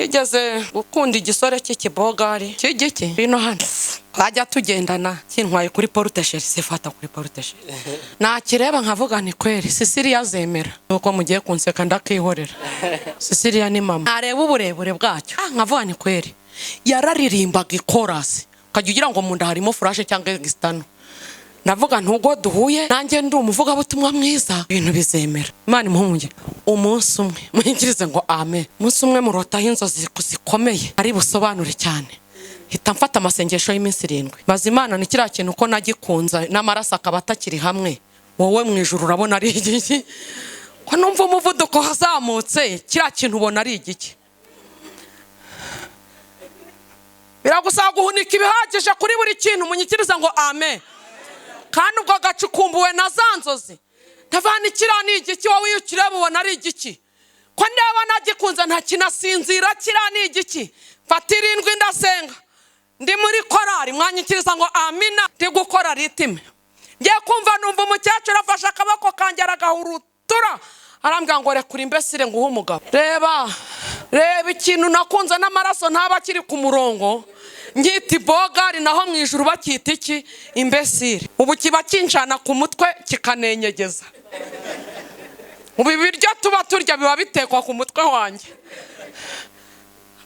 Yigeze gukunda igisore cy'ikibogari cy'igiki bino hano twajya tugendana, kintwaye kuri porte-chérie, sifata kuri porte-chérie, nakireba nkavuga ni kweri Sisiriya zemera nuko mugiye kunseka, ndakihorera. Sisiriya ni mama. Nareba uburebure bwacyo, nkavuga ni kweri yararirimbaga ikorasi, ukajya ugira ngo mu nda harimo flash cyangwa external. Ndavuga ntubwo duhuye nanjye ndi umuvugabutumwa mwiza, ibintu bizemera. Imana imuhunge umunsi umwe, muhingirize ngo amen. Umunsi umwe murotaho inzozi zikomeye ari busobanure cyane. Hita mfata amasengesho y'iminsi 7, maze Imana ni kiriya kintu uko nagikunze n'amaraso akaba atakiri hamwe. Wowe mu ijuru urabona ari igiki? Ko numva umuvuduko wazamutse, kiriya kintu ubona ari igiki? Biragusaba guhunika ibihagije kuri buri kintu. Munyikiriza ngo amen. Kandi ubwo gacukumbuwe na za nzozi, ndavana kiriya ni igiki? Wowe iyo ukireba ubona ari igiki? Ko ndeba nagikunze ntakinasinzira, kiriya ni igiki? Mfata 7 ndasenga, ndi muri korari. Mwanyikiriza ngo amina. Ndi gukora rythme, ngiye kumva numva umukecuru afashe akaboko kanjye aragahurutura, arambwira ngo rekura imbesire nguhe umugabo. Reba, reba ikintu nakunze n'amaraso ntaba akiri ku murongo, nkita ibogari, naho mu ijuru bakita iki? Imbesire. Ubu kiba kinjana ku mutwe kikanenyegeza. Ubu ibiryo tuba turya biba bitekwa ku mutwe wanjye.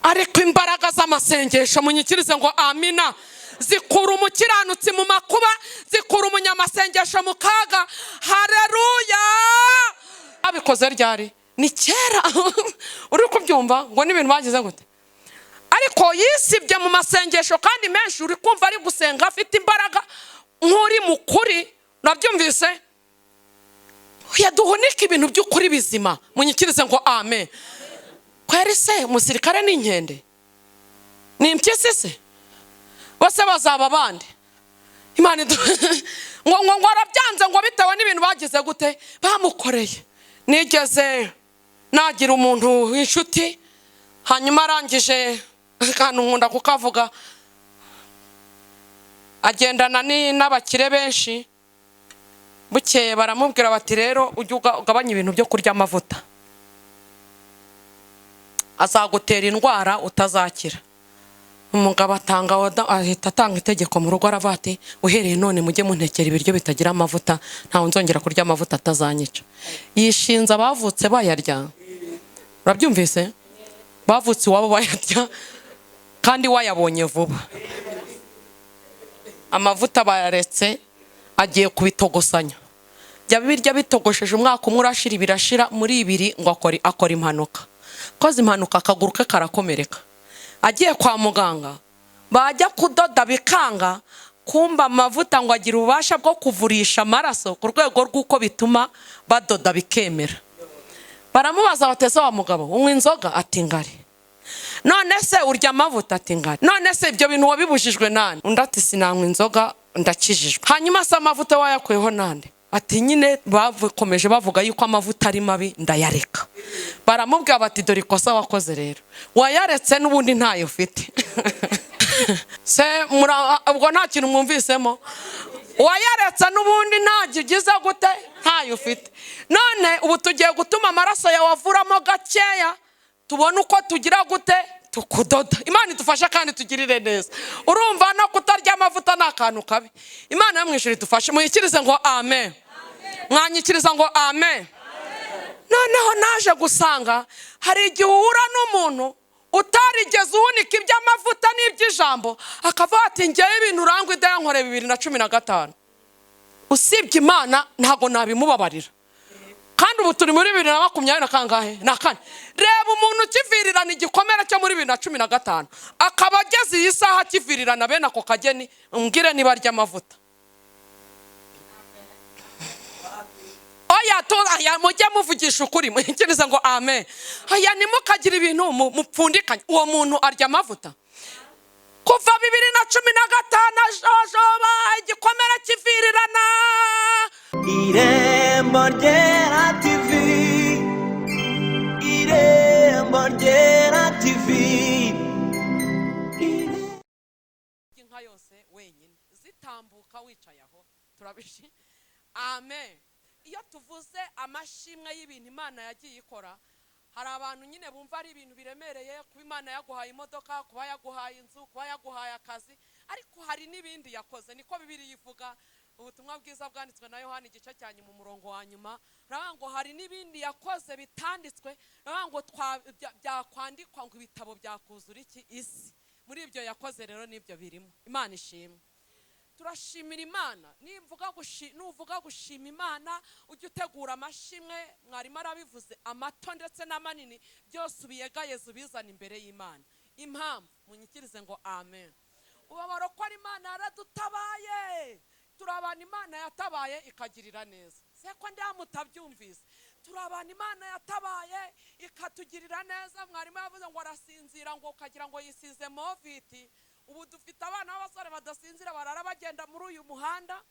Ariko imbaraga z'amasengesho, munyikirize ngo amina, zikura umukiranutsi mu makuba, zikura umunyamasengesho mu kaga. Hareruya! Abikoze ryari? Ni kera. Uri kubyumva ngo n'ibintu bagize gute? Ariko yisibye mu masengesho kandi menshi. Uri kumva ari gusenga afite imbaraga nk'uri mu kuri. Urabyumvise? Yaduhunika ibintu by'ukuri bizima. Munyikirize ngo amen. Kweri se umusirikare ni inkende, ni impyisi se? Bose bazaba abandi. Imana ngo arabyanze ngo bitewe n'ibintu bagize gute? Bamukoreye. Nigeze nagira umuntu w'inshuti, hanyuma arangije, akantu nkunda kukavuga, agendana n'abakire benshi. Bukeye baramubwira bati: "Rero ujye ugabanya ibintu byo kurya amavuta, azagutera indwara utazakira." Umugabo atanga order, ahita atanga itegeko mu rugo, aravuga ati: "Uhereye none mujye muntekera ibiryo bitagira amavuta, ntawe nzongera kurya amavuta atazanyica." Yishinze abavutse bayarya. Urabyumvise? Bavutse iwabo bayarya kandi wayabonye vuba. Amavuta bayaretse, agiye kubitogosanya, jya birya bitogosheje. Umwaka umwe urashira, birashira muri 2, ngo akora impanuka. Koze impanuka, akaguru ke karakomereka. Agiye kwa muganga, bajya kudoda bikanga. Kumba amavuta ngo agira ububasha bwo kuvurisha amaraso ku rwego rw'uko bituma badoda bikemera. Baramubaza bateze: "Wa mugabo, unywa inzoga?" Ati: "Ngari." "None se urya amavuta?" Ati: "Ngari." "None se ibyo bintu wabibujijwe nande?" Undi ati: "Sinanywa inzoga, ndakijijwe." "Hanyuma se amavuta wayakuyeho nande?" Ati: "Nyine bakomeje bavuga yuko amavuta ari mabi, ndayareka." Baramubwira bati: "Dore ikosa wakoze rero, wayaretse n'ubundi ntayo ufite." Se ubwo nta kintu mwumvisemo? Wayaretse n'ubundi ntacyo ugize gute? Ntayo ufite. "None ubu tugiye gutuma amaraso yawe avuramo gakeya, tubone uko tugira gute? Tukudoda." Imana idufashe kandi tugirire neza. Urumva no kutarya amavuta ni akantu kabi. Imana yo mu ijuru idufashe. Muyikirize ngo amen. Mwanyikiriza ngo amen. Noneho naje gusanga hari igihe uhura n'umuntu utarigeze uhunika iby'amavuta n'iby'ijambo, akavuga ati: "Ngewe ibintu urangwa ida yankoreye 2015, usibye Imana ntabwo nabimubabarira." Kandi ubu turi muri bibiri na makumyabiri na kangahe? Na kane. Reba umuntu ukivirirana igikomere cyo muri 2015, akaba ageze iyi saha akivirirana bene ako kageni. Umbwire niba arya amavuta. Oya, aya mujye muvugisha ukuri. Muhikirize ngo amen. Aya ntimukagire ibintu mupfundikanye. Uwo muntu arya amavuta kuva 2015, ajojoba igikomere kivirirana. Irembo Ryera TV, Irembo Ryera TV. Inka yose wenyine zitambuka wicaye aho turabishi. Amen. Iyo tuvuze amashimwe y'ibintu Imana yagiye ikora. Hari abantu nyine bumva ari ibintu biremereye kuba Imana yaguhaye imodoka, kuba yaguhaye inzu, kuba yaguhaye akazi, ariko hari n'ibindi yakoze. Niko Bibiliya ivuga. Ubutumwa bwiza bwanditswe na Yohani, igice cya nyuma, umurongo wa nyuma, ravuga ngo hari n'ibindi yakoze bitanditswe, ravuga ngo byakwandikwa ngo ibitabo byakuzura iki? Isi. Muri ibyo yakoze rero n'ibyo birimo. Imana ishimwe. Turashimira Imana. Nuvuga gushima Imana, ujye utegura amashimwe. Mwarimu arabivuze, amato ndetse n'amanini, byose ubiyegayeze, ubizana imbere y'Imana. Impamvu munyikirize ngo amen. Ubabaro ko ari Imana yaradutabaye. Turi abantu Imana yatabaye ikagirira neza. Se ko ndamutabyumvise? Turi abantu Imana yatabaye ikatugirira neza. Mwarimu yavuze ngo arasinzira ngo ukagira ngo yisize Movit. Ubu dufite abana b'abasore badasinzira, barara bagenda muri uyu muhanda.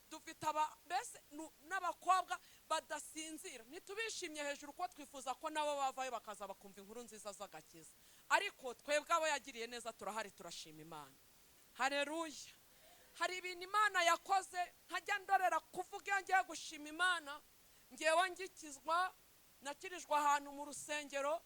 Dufite aba mbese n'abakobwa badasinzira. Ntitubishimye hejuru, ko twifuza ko nabo bavayo bakaza bakumva inkuru nziza z'agakiza, ariko twebwe abo yagiriye neza turahari, turashima Imana. Hareruya. Hari ibintu Imana yakoze ntajya ndorera kuvuga iyo ngiye gushima Imana. Ngewe ngikizwa, nakirijwe ahantu mu rusengero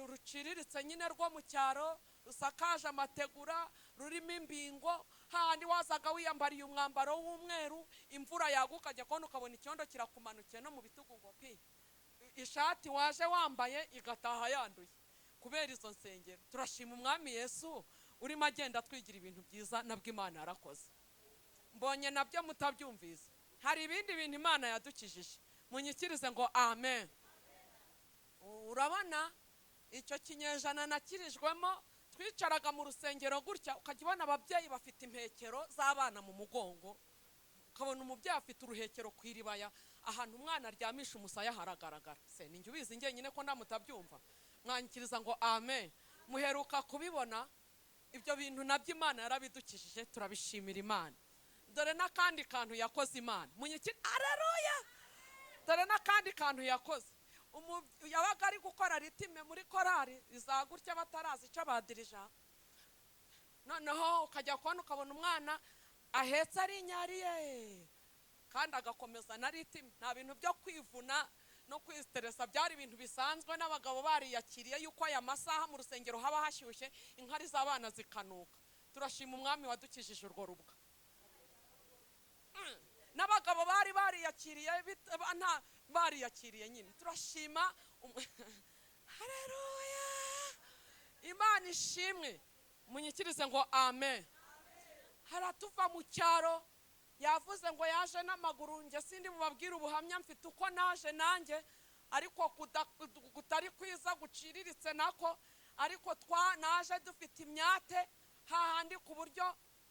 ruciriritse nyine rwo mu cyaro, rusakaje amategura, rurimo imbingo, hahandi wazaga wiyambariye umwambaro w'umweru, imvura yagwa ukajya kubona ukabona icyondo kirakumanukiye no mu bitugu ngo pi, ishati waje wambaye igataha yanduye kubera izo nsengero. Turashima Umwami Yesu urimo agenda atwigira ibintu byiza. Nabwo Imana yarakoze. Mbonye nabyo mutabyumvise. Hari ibindi bintu Imana yadukijije. Munyikirize ngo amen. Urabona icyo kinyejana nakirijwemo, twicaraga mu rusengero gutya, ukajya ubona ababyeyi bafite impekero z'abana mu mugongo, ukabona umubyeyi afite uruhekero ku iribaya, ahantu umwana aryamisha umusaya haragaragara. Se ninjye ubizi njyenyine ko ndamutabyumva? Mwanyikiriza ngo amen. Muheruka kubibona ibyo bintu? Nabyo Imana yarabidukijije, turabishimira Imana. Dore n'akandi kantu yakoze Imana. Munyikire areruya. Dore n'akandi kantu yakoze. Yabaga ari gukora rythme muri korari izagutya, batarazi icyo badirija, noneho ukajya kubona ukabona umwana ahetse ari inyariye, kandi agakomeza na rythme. Nta bintu byo kwivuna no kwistressa, byari ibintu bisanzwe, n'abagabo bariyakiriye yuko aya masaha mu rusengero haba hashyushye, inkari z'abana zikanuka. Turashima Umwami wadukijije urwo rubwa. N'abagabo bari bariyakiriye, nta bariyakiriye nyine. Turashima Haleluya, Imana ishimwe. Munyikirize ngo amen. Haratuva mu cyaro, yavuze ngo yaje n'amaguru. Njye sindi bubabwire ubuhamya mfite uko naje nanjye, ariko kutari kwiza, guciriritse nako, ariko twa naje dufite imyate hahandi, ku buryo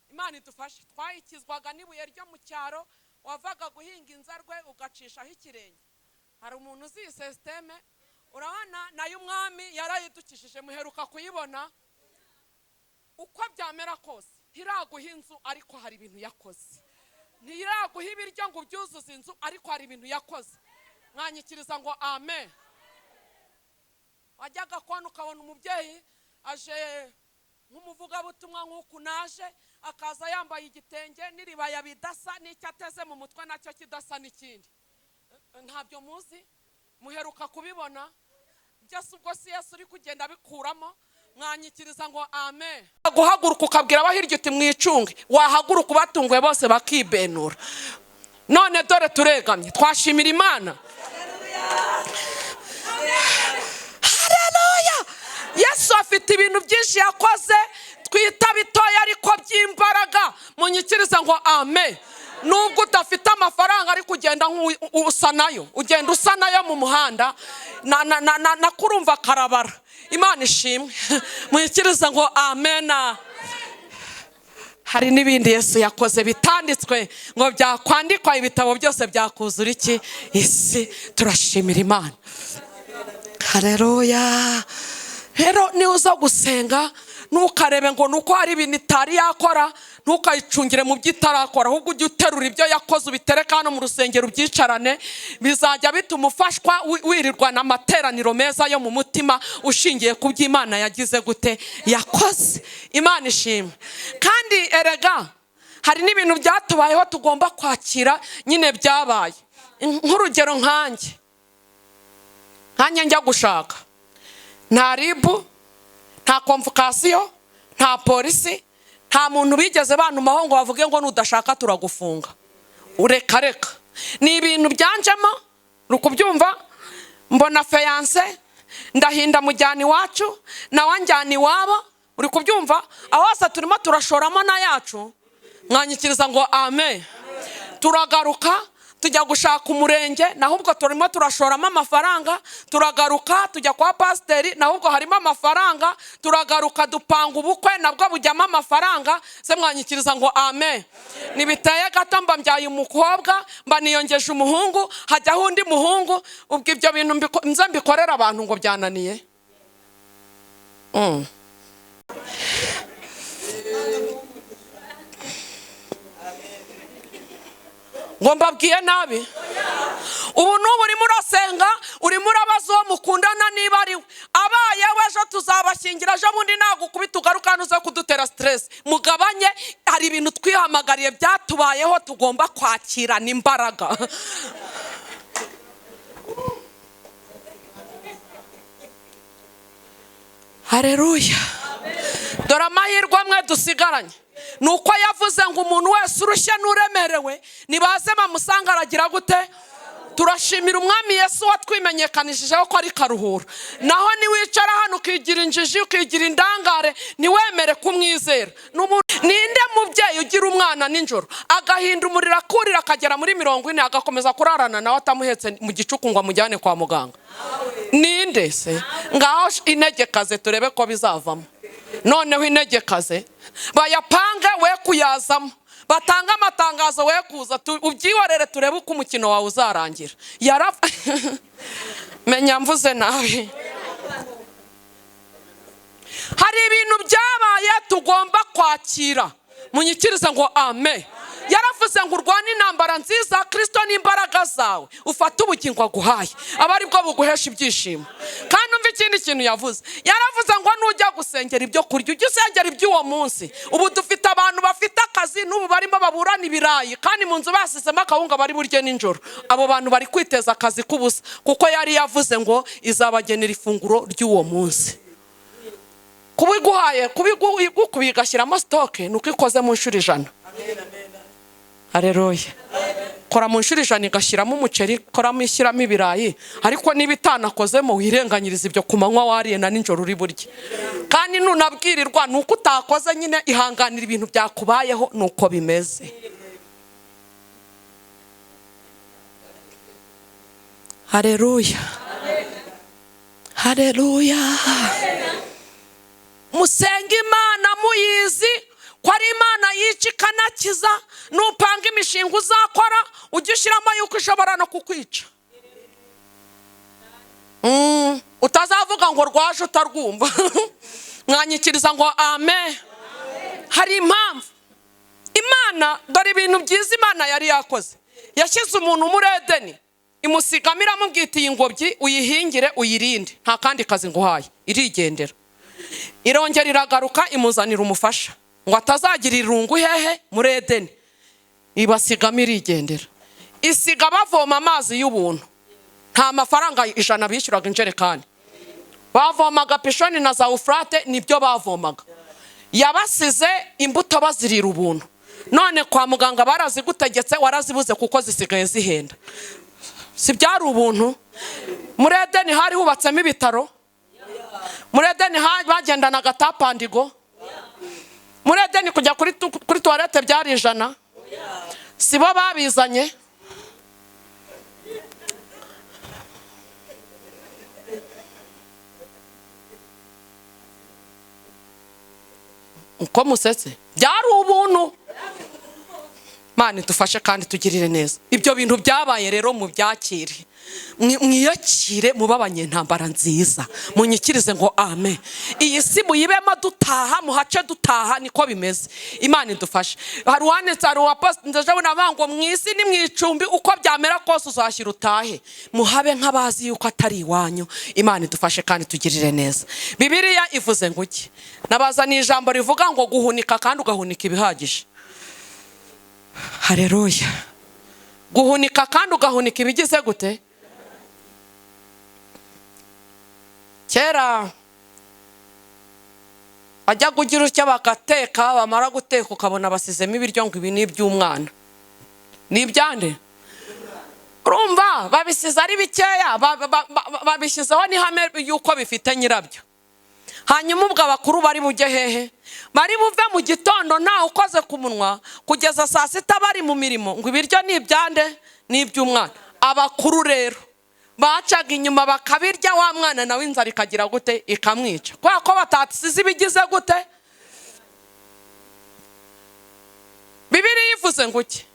Imana idufashe twayikizwaga n'ibuye ryo mu cyaro. Wavaga guhinga inzarwe ugacishaho ikirenge. Hari umuntu uzi iyi système? Urabona nayo Umwami yarayidukishije. Muheruka kuyibona? Uko byamera kose, ntiraguha inzu, ariko hari ibintu yakoze. Ntiraguha ibiryo ngo ubyuzuze inzu, ariko hari ibintu yakoze. Mwanyikiriza ngo amen. Wajyaga kubona ukabona umubyeyi aje nk'umuvugabutumwa nk'uku naje, akaza yambaye igitenge n'iribaya bidasa, n'icyo ateze mu mutwe nacyo kidasa n'ikindi. Ntabyo muzi? Muheruka kubibona? Byose ubwo si Yesu uri kugenda abikuramo? Mwanyikiriza ngo amen. Guhaguruka ukabwira abahirya uti mwicunge, wahaguruka ubatunguye bose bakibenura. None dore turegamye, twashimira Imana. Haleluya! Yesu afite ibintu byinshi yakoze twita bitoya ariko by'imbaraga. Munyikiriza ngo amen. Nubwo udafite amafaranga, ariko ugenda usa nayo, ugenda usa nayo mu muhanda na kurumva karabara. Imana ishimwe. Munyikiriza ngo amena. Hari n'ibindi Yesu yakoze bitanditswe ngo byakwandikwa ibitabo byose byakuzura iki? Isi. Turashimira Imana. Hareruya. Rero niba uza gusenga, ntukarebe ngo nuko hari ibintu itari yakora, ntukayicungire mu byo itarakora, ahubwo ujye uterura ibyo yakoze ubitereka hano mu rusengero, ubyicarane. Bizajya bituma ufashwa, wirirwana amateraniro meza yo mu mutima ushingiye ku byo Imana yagize gute? Yakoze. Imana ishimwe. Kandi erega hari n'ibintu byatubayeho tugomba kwakira nyine byabaye. Nk'urugero nkanjye Nkanjye njya gushaka, nta RIB, nta convocation, nta polisi, nta muntu bigeze bantumaho ngo bavuge ngo nudashaka turagufunga. Reka reka, ni ibintu byanjemo, uri kubyumva? Mbona fiancé, ndahinda, mujyana iwacu, nawe anjyana iwabo, uri kubyumva? Aho hose turimo turashoramo na yacu. Mwanyikiriza ngo amen? Turagaruka tujya gushaka umurenge, naho ubwo turimo turashoramo amafaranga. Turagaruka tujya kwa pasiteri, naho ubwo harimo amafaranga. Turagaruka dupanga ubukwe, nabwo bujyamo amafaranga. Se mwanyikiriza ngo amen? Ntibiteye gato mba mbyaye umukobwa, mba niyongeje umuhungu, hajyaho undi muhungu. Ubwo ibyo bintu nze mbikorera abantu ngo byananiye. Ngo mbabwiye nabi? Ubu n'ubu urimo urasenga, urimo urabaza uwo mukundana niba ari we. Abaye we, ejo tuzabashyingira, ejo bundi nagukubita ugaruka hano uze kudutera stress. Mugabanye. Hari ibintu twihamagariye byatubayeho, tugomba kwakirana imbaraga. Hareruya! Dore amahirwe amwe dusigaranye ni uko yavuze ngo umuntu wese urushye n'uremerewe nibaze bamusanga, aragira gute? Turashimira Umwami Yesu watwimenyekanishijeho ko ari karuhura. Naho niwicara hano ukigira injiji, ukigira indangare, ntiwemere kumwizera. Ninde mubyeyi ugira umwana nijoro agahinda umuriro, akurira akagera muri 40, agakomeza kurarana nawe atamuhetse mu gicuku ngo amujyane kwa muganga? Ninde se? Ngaho integekaze turebe ko bizavamo. Noneho integekaze bayapange, we kuyazamo, batange amatangazo, we kuza, ubyihorere, turebe uko umukino wawe uzarangira. Yara menya mvuze nabi. Hari ibintu byabaye tugomba kwakira. Munyikirize ngo amen. Yaravuze ngo urwane intambara nziza, Kirisito n'imbaraga zawe, ufate ubugingo aguhaye, aba ari bwo buguhesha ibyishimo. Kandi umva ikindi kintu yavuze, yaravuze ngo nujya gusengera ibyo kurya, ujye usengera iby'uwo munsi. Ubu dufite abantu bafite akazi n'ubu barimo baburana ibirayi, kandi mu nzu basizemo akawunga bari burye nijoro. Abo bantu bari kwiteza akazi k'ubusa, kuko yari yavuze ngo izabagenera ifunguro ry'uwo munsi. Kubiguhaye, kubigukubiye igashyiramo stock, ni uko ikoze mu nshuro 100. Hareruya! Kora mu nshuro 100 igashyiramo umuceri, koramo ishyiramo ibirayi. Ariko niba itanakozemo, wirenganyiriza ibyo ku manywa wariye na nijoro uri burye. Kandi nunabwirirwa ni uko utakoze nyine, ihanganira ibintu byakubayeho, ni uko bimeze. Hareruya, hareruya! Musenge Imana muyizi ko ari Imana yica ikanakiza. Nupanga imishinga uzakora, ujye ushyiramo yuko ishobora no kukwica. Utazavuga ngo rwaje utarwumva. Mwanyikiriza ngo amen? Hari impamvu Imana, dore ibintu byiza Imana yari yakoze: yashyize umuntu muri Edeni, imusigamo, iramubwira iti: "Iyi ngobyi uyihingire, uyirinde, nta kandi kazi nguhaye." Irigendera, irongera iragaruka, imuzanira umufasha ngo atazagira irungu hehe? Muri Edeni. Ibasigamo, irigendera, isiga bavoma amazi y'ubuntu. Nta mafaranga 100 bishyuraga injerekani, bavomaga Pishoni na za Ufurate, nibyo bavomaga. Yabasize imbuto bazirira ubuntu. None kwa muganga barazigutegetse, warazibuze kuko zisigaye zihenda. Si byari ubuntu? Muri Edeni hari hubatsemo ibitaro? Muri Edeni bagendanaga Tap and Go? Muri Edeni kujya kuri toilette byari 100? Si bo babizanye? Uko musetse, byari ubuntu. Mana idufashe kandi tugirire neza. Ibyo bintu byabaye rero mu byakire, mwiyakire, mube abanyentambara nziza. Munyikirize ngo amen. Iyi si muyibemo dutaha, muhace dutaha, niko bimeze. Imana idufashe. Hari uwanditse, hari uwapostinze ejo bundi avuga ngo mu isi ni mu icumbi, uko byamera kose uzashyira utahe. Muhabe nk'abazi yuko atari iwanyu. Imana idufashe kandi tugirire neza. Bibiliya ivuze ngo iki? Nabazaniye ijambo rivuga ngo guhunika kandi ugahunika ibihagije. Hareruya! Guhunika kandi ugahunika ibigize gute? Kera ajya kugira utya bagateka, bamara guteka ukabona basizemo ibiryo ngo ibi ni iby'umwana. Ni ibyande? Urumva babisize ari bikeya, babishyizeho n'ihame y'uko bifite nyirabyo. Hanyuma ubwo abakuru bari bujye hehe? Bari buve mu gitondo ntawe ukoze ku munwa kugeza saa sita bari mu mirimo, ngo ibiryo ni ibyande? Ni iby'umwana. Abakuru rero bacaga inyuma bakabirya, wa mwana nawe inzara ikagira gute? Ikamwica, kubera ko batasize ibigize gute? Bibiliya ivuze ngo iki?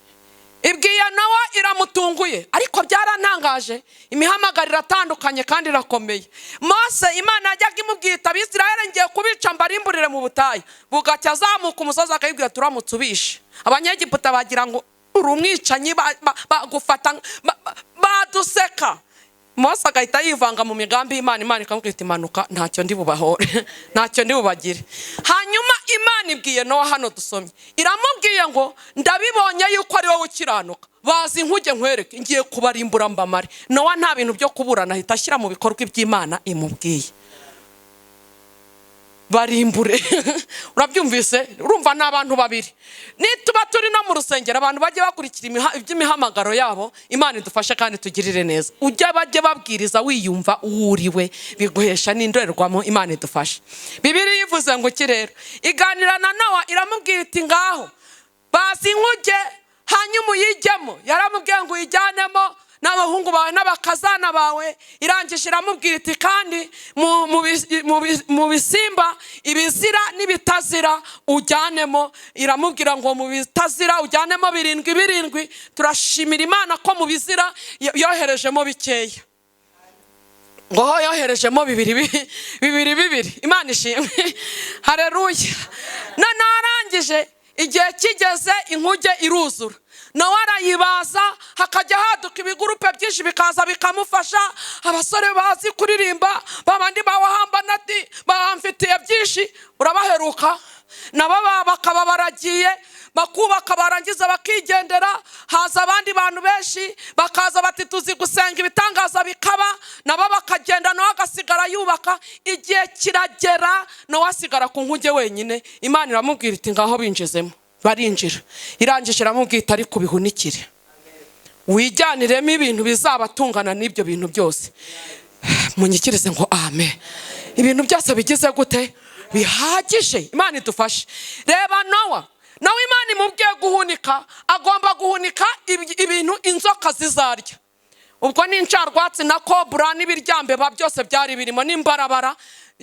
Ibwiye Nowa, iramutunguye, ariko byarantangaje. Imihamagaro iratandukanye kandi irakomeye. Mose Imana yajyaga imubwira, "Abisirayeli ngiye kubica mbarimburire mu butayu." Bugacya azamuka umusozi akayibwira, "Turamutse ubishe, Abanyegiputa bagira ngo uri umwicanyi, bagufata baduseka." Mose agahita yivanga mu migambi y'Imana. Imana ikamubwira iti, "Imanuka, ntacyo ndi bubahore, ntacyo ndi bubagire." Hanyuma Imana ibwiye Nowa, hano dusomye, iramubwiye ngo, "Ndabibonye yuko ari wowe ukiranuka, baza inkuge nkwereke, ngiye kubarimbura mbamare." Nowa nta bintu byo kuburana, ahita ashyira mu bikorwa iby'Imana imubwiye, barimbure. Urabyumvise? Urumva ni abantu babiri. Nituba turi no mu rusengero, abantu bajye bakurikira iby'imihamagaro yabo. Imana idufashe kandi tugirire neza. Ujye bajye babwiriza wiyumva uwo uriwe, biguhesha n'indorerwamo. Imana idufashe. Bibiliya ivuze ngo iki rero? Iganira na Nowa, iramubwira iti, "Ngaho baza inkuge hanyuma uyijyemo." Yaramubwiye ngo uyijyanemo n'abahungu bawe n'abakazana bawe. Irangije iramubwira iti, "Kandi mu bisimba ibizira n'ibitazira ujyanemo." Iramubwira ngo mu bitazira ujyanemo birindwi birindwi. Turashimira Imana ko mu bizira yoherejemo bikeya, ngo ho yoherejemo bibiri bibiri bibiri. Imana ishimwe, hareruya. Noneho arangije, igihe kigeze inkuge iruzura, nawe arayibaza, hakajya haduka ibigurupe byinshi bikaza bikamufasha. Abasore bazi kuririmba, babandi bawahamba nati bamfitiye byinshi, urabaheruka nabo bakaba baragiye bakubaka, barangiza bakigendera. Haza abandi bantu benshi bakaza bati, "Tuzi gusenga," ibitangaza bikaba, nabo bakagenda, nawe agasigara yubaka. Igihe kiragera nawe asigara ku nkuge wenyine. Imana iramubwira iti, "Ngaho binjizemo." Barinjira. Irangije iramubwira iti, "Ariko ubihunikire, wijyaniremo ibintu bizabatungana n'ibyo bintu byose." Munyikirize ngo amen. Ibintu byose bigize gute? Bihagije. Imana idufashe. Reba Nowa, nawe Imana imubwiye guhunika, agomba guhunika ibintu inzoka zizarya. Ubwo ni incarwatsi na kobura n'ibiryambeba byose byari birimo n'imbarabara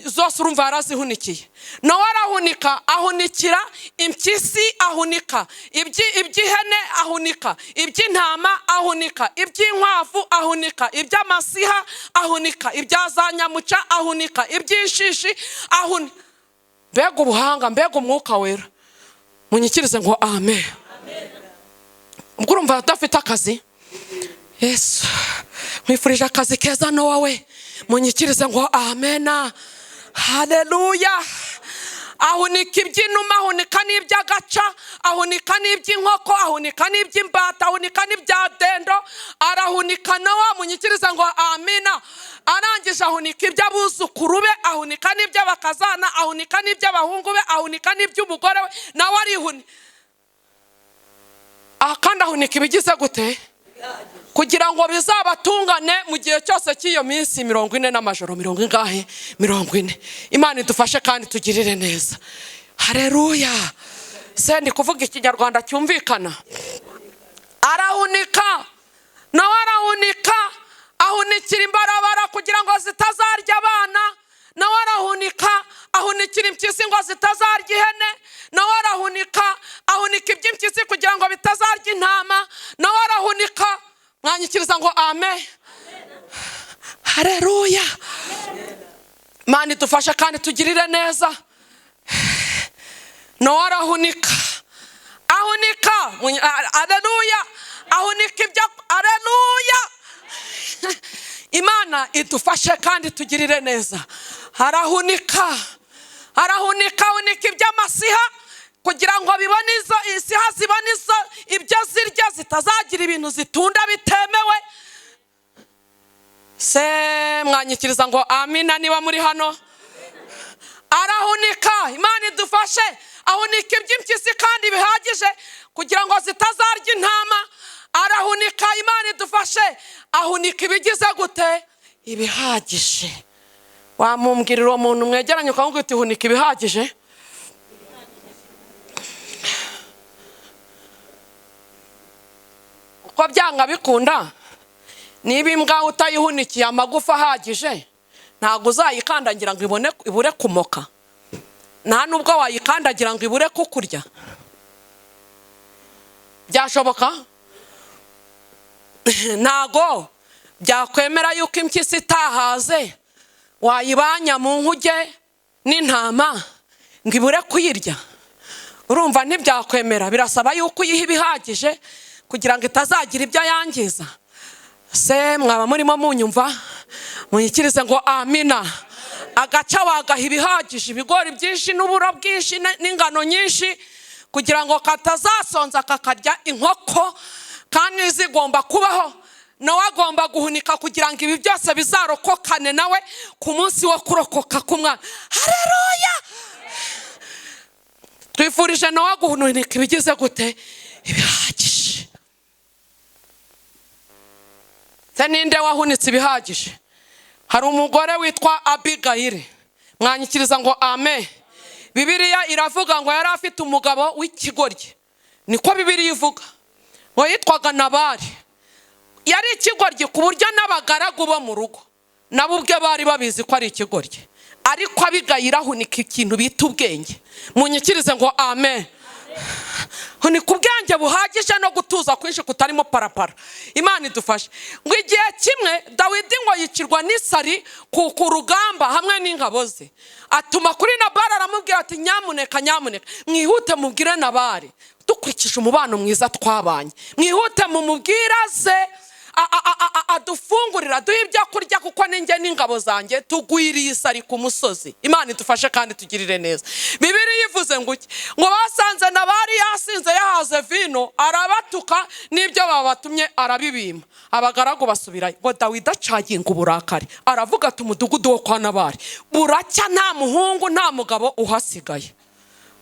zose, urumva yarazihunikiye. Nawe arahunika, ahunikira impyisi, ahunika iby'ihene, ahunika iby'intama, ahunika iby'inkwavu, ahunika iby'amasiha, ahunika ibya za nyamuca, ahunika iby'inshishi, ahunika. Mbega ubuhanga, mbega Umwuka Wera! Munyikirize ngo amen. Ubwo urumva adafite akazi. Yesu, nkwifurije akazi keza Nowa we. Munyikirize ngo amena, haleluya. Ahunika iby'inuma, ahunika n'iby'agaca, ahunika n'iby'inkoko, ahunika n'iby'imbata, ahunika n'ibya dendo, arahunika Nowa. Munyikirize ngo amina. Arangije ahunika iby'abuzukuru be, ahunika n'iby'abakazana, ahunika n'iby'abahungu be, ahunika n'iby'umugore we, nawe arihunika. Aha kandi ahunika ibigize gute? Kugira ngo bizabatungane mu gihe cyose cy'iyo minsi 40 n'amajoro mirongo ingahe? 40. Imana idufashe kandi tugirire neza, hareruya. Se ndi kuvuga Ikinyarwanda cyumvikana? Arahunika, nawe arahunika, ahunikira imbarabara kugira ngo zitazarya abana. Nawe arahunika, ahunikira impyisi ngo zitazarya ihene. Nawe arahunika, ahunika iby'impyisi kugira ngo bitazarya intama. Nawe arahunika. Mwanyikiriza ngo amen, hareruya. Imana idufashe kandi tugirire neza. Nawe arahunika, ahunika, aleluya, ahunika ibyo, aleluya. Imana idufashe kandi tugirire neza. Arahunika, arahunika, ahunika iby'amasiha kugira ngo bibone izo isiha, zibone izo ibyo zirya, zitazagira ibintu zitunda bitemewe. Se mwanyikiriza ngo amina niba muri hano. Arahunika, Imana idufashe, ahunika iby'impyisi kandi bihagije kugira ngo zitazarya intama. Arahunika, Imana idufashe, ahunika ibigize gute? Ibihagije. Wamumbwirira uwo muntu mwegeranye ukamubwira uti hunika ibihagije. Uko byanga bikunda, niba imbwa utayihunikiye amagufa ahagije, ntabwo uzayikandagira ngo ibone ibure kumoka, nta nubwo wayikandagira ngo ibure kukurya. Byashoboka? Ntago byakwemera yuko impyisi itahaze wayibanya mu nkuge n'intama ngo ibure kuyirya. Urumva ntibyakwemera, birasaba yuko uyiha ibihagije kugira ngo itazagira ibyo yangiza. Se mwaba murimo munyumva? Munyikirize ngo amina. Agaca wagaha ibihagije, ibigori byinshi n'uburo bwinshi n'ingano nyinshi, kugira ngo katazasonza kakarya inkoko, kandi zigomba kubaho. Nawe agomba guhunika kugira ngo ibi byose bizarokokane nawe ku munsi wo kurokoka k'umwana. Haleluya! Twifurije nawe guhunika ibigize gute? Ibihagije. Se ninde wahunitse ibihagije? Hari umugore witwa Abigayili, mwanyikiriza ngo amen. Bibiliya iravuga ngo yari afite umugabo w'ikigoryi, niko Bibiliya ivuga, ngo yitwaga Nabali. Yari ikigoryi ku buryo n'abagaragu bo mu rugo nabo ubwe bari babizi ko ari ikigoryi, ariko Abigayili ahunika ikintu bita ubwenge. Munyikirize ngo amen. Hunika ubwenge buhagije no gutuza kwinshi kutarimo parapara. Imana idufashe. Ngo igihe kimwe Dawidi ngo yicirwa n'isari ku rugamba hamwe n'ingabo ze, atuma kuri Nabali aramubwira ati nyamuneka nyamuneka mwihute mubwire Nabali, dukurikije umubano mwiza twabanye, mwihute mumubwire aze adufungurira, aduhe ibyo kurya, kuko ninjye n'ingabo zanjye tugwiriye isari ku musozi. Imana idufashe kandi tugirire neza. Bibiliya ivuze ngo iki? Ngo basanze Nabali yasinze yahaze vino, arabatuka n'ibyo babatumye arabibima. Abagaragu basubirayo. Ngo Dawidi acaginga uburakari, aravuga ati umudugudu wo kwa Nabali buracya, nta muhungu nta mugabo uhasigaye.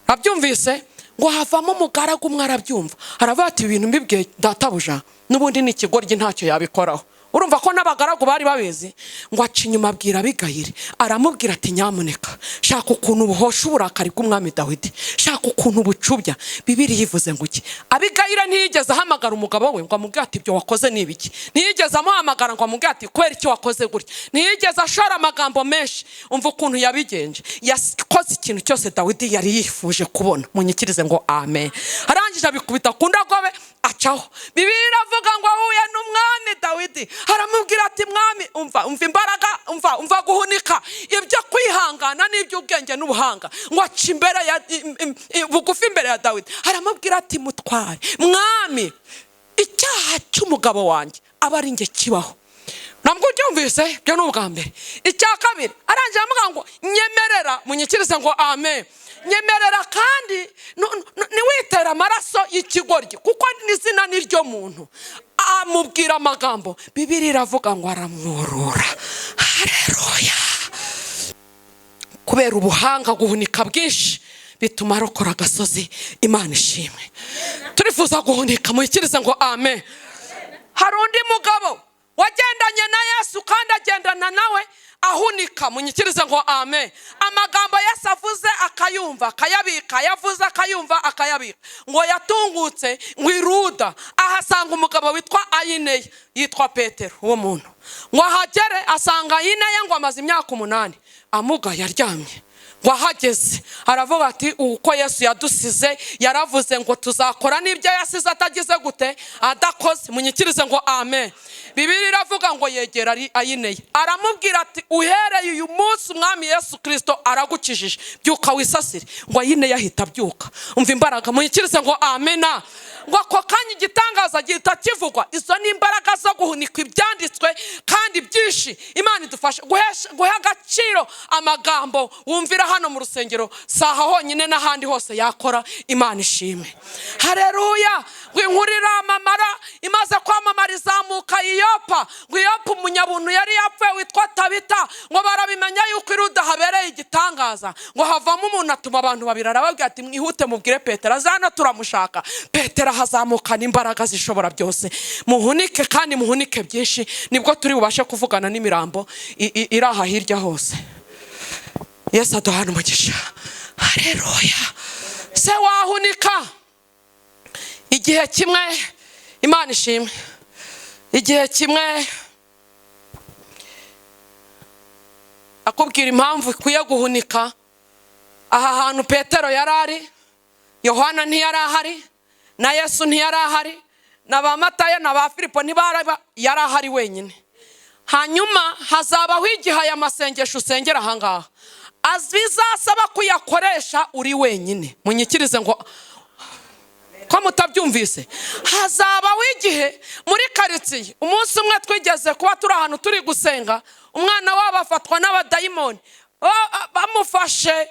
Abyumvise ngo havamo umugaragu umwe arabyumva, aravuga ati ibintu mbibwiye databuja n'ubundi ni ikigoryi ntacyo yabikoraho. Urumva ko n'abagaragu bari babizi. Ngo aca inyuma abwira Abigayili, aramubwira ati nyamuneka shaka ukuntu buhosha uburakari bw'umwami Dawidi, shaka ukuntu bucubya. Bibiliya ivuze ngo iki? Abigayili ntiyigeze ahamagara umugabo we ngo amubwire ati ibyo wakoze ni ibiki, ntiyigeze amuhamagara ngo amubwire ati kubera icyo wakoze gutya, ntiyigeze ashora amagambo menshi. Umva ukuntu yabigenje, yakoze ikintu cyose Dawidi yari yifuje kubona. Munyikirize ngo amen. Arangije abikubita ku ndogobe acaho. Bibiliya iravuga ngo ahuye n'umwami Dawidi, aramubwira ati mwami, umva umva imbaraga, umva umva guhunika ibyo kwihangana n'iby'ubwenge n'ubuhanga. Ngo aca imbere ya bugufi imbere ya Dawidi, aramubwira ati mutware mwami, icyaha cy'umugabo wanjye aba ari njye kibaho. Ntabwo ubyumvise, byo ni ubwa mbere. Icya kabiri arangije aramubwira ngo nyemerera, munyikirize ngo amen, nyemerera kandi ntiwitere amaraso y'ikigoryi, kuko n'izina ni ryo muntu. Amubwira amagambo, Bibiliya iravuga ngo aramworora. Haleluya! Kubera ubuhanga guhunika bwinshi bituma arokora agasozi. Imana ishimwe. Turifuza guhunika, munyikirize ngo amen. Hari undi mugabo wagendanye na Yesu kandi agendana nawe ahunika, munyikirize ngo amen. Amagambo Yesu avuze akayumva akayabika, yavuze akayumva akayabika. Ngo yatungutse ngo iruda ahasanga umugabo witwa Ayineya, yitwa Petero. Uwo muntu ngo ahagere asanga Ayineya ngo amaze imyaka 8 amugaye aryamye. Ngo ahageze aravuga ati uko Yesu yadusize yaravuze ngo tuzakora n'ibyo yasize atagize gute, adakoze. Munyikirize ngo amen. Bibiliya iravuga ngo yegera Ayineya aramubwira ati uhereye uyu munsi umwami Yesu Kristo aragukijije, byuka wisasire. Ngo Ayineya ahita abyuka. Umva imbaraga, munyikirize ngo amena. Ngo ako kanya igitangaza gihita kivugwa. Izo ni imbaraga zo guhunika ibyanditswe kandi byinshi. Imana idufashe guha agaciro amagambo wumvira hano mu rusengero, saha honyine n'ahandi hose yakora. Imana ishimwe. Haleluya. Ngo inkuru iramamara, imaze kwamamara izamuka Iyopa. Ngo Iyopa umunyabuntu yari yapfuye witwa Tabita, ngo barabimenya yuko Iruda habereye igitangaza. Ngo havamo umuntu atuma abantu babiri, arababwira ati: "Mwihute mubwire Petero aze hano, turamushaka." Petero ahazamukana imbaraga zishobora byose. Muhunike kandi muhunike byinshi, nibwo turi bubashe kuvugana n'imirambo iri aha hirya hose. Yesu aduhana umugisha. Hareruya. Se wahunika? Igihe kimwe, Imana ishimwe, igihe kimwe akubwira impamvu ikwiye guhunika. Aha hantu Petero yari ari, Yohana ntiyari ahari, na Yesu ntiyari ahari, na ba Matayo na ba Filipo ntibari, yari ahari wenyine. Hanyuma hazabaho igihe aya masengesho usengera ahangaha bizasaba kuyakoresha uri wenyine. Munyikirize ngo ko mutabyumvise. Hazabaho igihe muri karitsiye, umunsi umwe twigeze kuba turi ahantu turi gusenga, umwana wabo afatwa n'abadayimoni. Bamufashe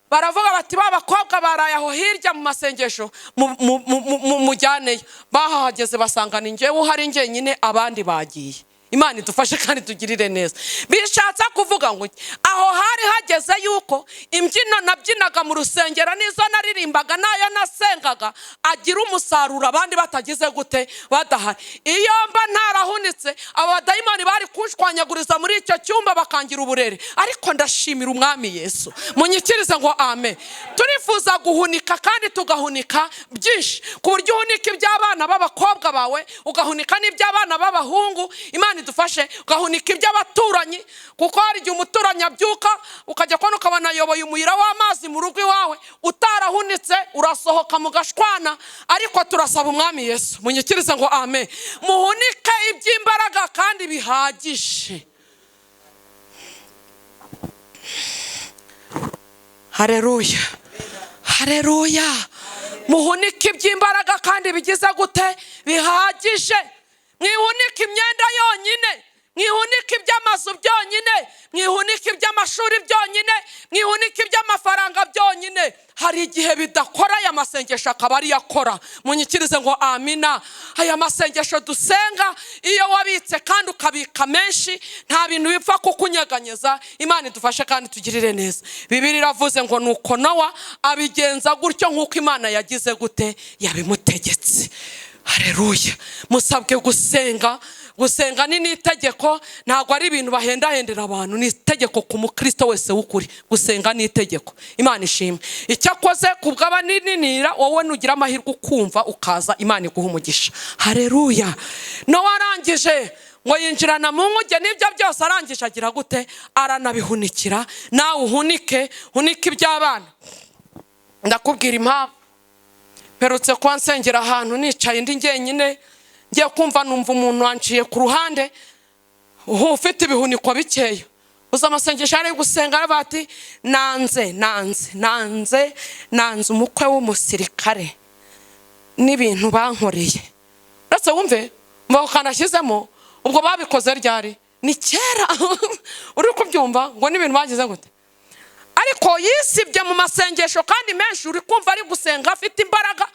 baravuga bati: "Ba bakobwa baraye aho hirya mu masengesho, mujyaneyo." Bahahageze basanga ni njyewe uhari njyenyine, abandi bagiye. Imana idufashe kandi tugirire neza. Bishatse kuvuga ngo iki? Aho hari hageze yuko imbyino nabyinaga mu rusengero n'izo naririmbaga n'ayo nasengaga agira umusaruro abandi batagize gute? Badahari. Iyo mba ntarahunitse, abo badayimoni bari kunshwanyaguriza muri icyo cyumba, bakangira uburere. Ariko ndashimira Umwami Yesu. Munyikirize ngo amen. Turifuza guhunika kandi tugahunika byinshi, ku buryo uhunika iby'abana b'abakobwa bawe, ugahunika n'iby'abana b'abahungu. Imana idufashe. Ugahunika iby'abaturanyi, kuko hari igihe umuturanyi abyuka, ukajya kubona ukabona ayoboye umuyira w'amazi mu rugo iwawe. Utarahunitse urasohoka mugashwana. Ariko turasaba Umwami Yesu. Munyikirize ngo amen. Muhunike iby'imbaraga kandi bihagije. Hareruya, hareruya. Muhunike iby'imbaraga kandi bigize gute? Bihagije. Mwihunike imyenda yonyine, mwihunike iby'amazu byonyine, mwihunike iby'amashuri byonyine, mwihunike iby'amafaranga byonyine. Hari igihe bidakora, aya masengesho akaba ariyo akora. Munyikirize ngo amina. Aya masengesho dusenga, iyo wabitse kandi ukabika menshi, nta bintu bipfa kukunyeganyeza. Imana idufashe kandi tugirire neza. Bibiliya iravuze ngo: "Nuko Nowa abigenza gutyo nk'uko Imana yagize gute? Yabimutegetse." Hareruya. Musabwe gusenga. Gusenga ni n'itegeko, ntabwo ari ibintu bahendahendera abantu, ni itegeko ku mukristo wese w'ukuri. Gusenga ni itegeko. Imana ishimwe. Icyakoze ku bw'abaninira, wowe nugira amahirwe ukumva ukaza, Imana iguha umugisha. Hareruya. Nowa arangije ngo yinjirana mu nkuge n'ibyo byose, arangije agira gute? Aranabihunikira. Nawe uhunike, hunike iby'abana. Ndakubwira impamvu. Mperutse kuba nsengera ahantu, nicaye ndi njyenyine, ngiye kumva numva umuntu wanciye ku ruhande ufite ibihuniko bikeya. Uzi amasengesho ari gusenga? Aravuga ati: "Nanze, nanze, nanze, nanze umukwe w'umusirikare n'ibintu bankoreye." Uretse wumve mbaho kanashyizemo, ubwo babikoze ryari? Ni kera. Uri kubyumva ngo n'ibintu bagize gute? Ariko yisibye mu masengesho kandi menshi. Uri kumva ari gusenga afite imbaraga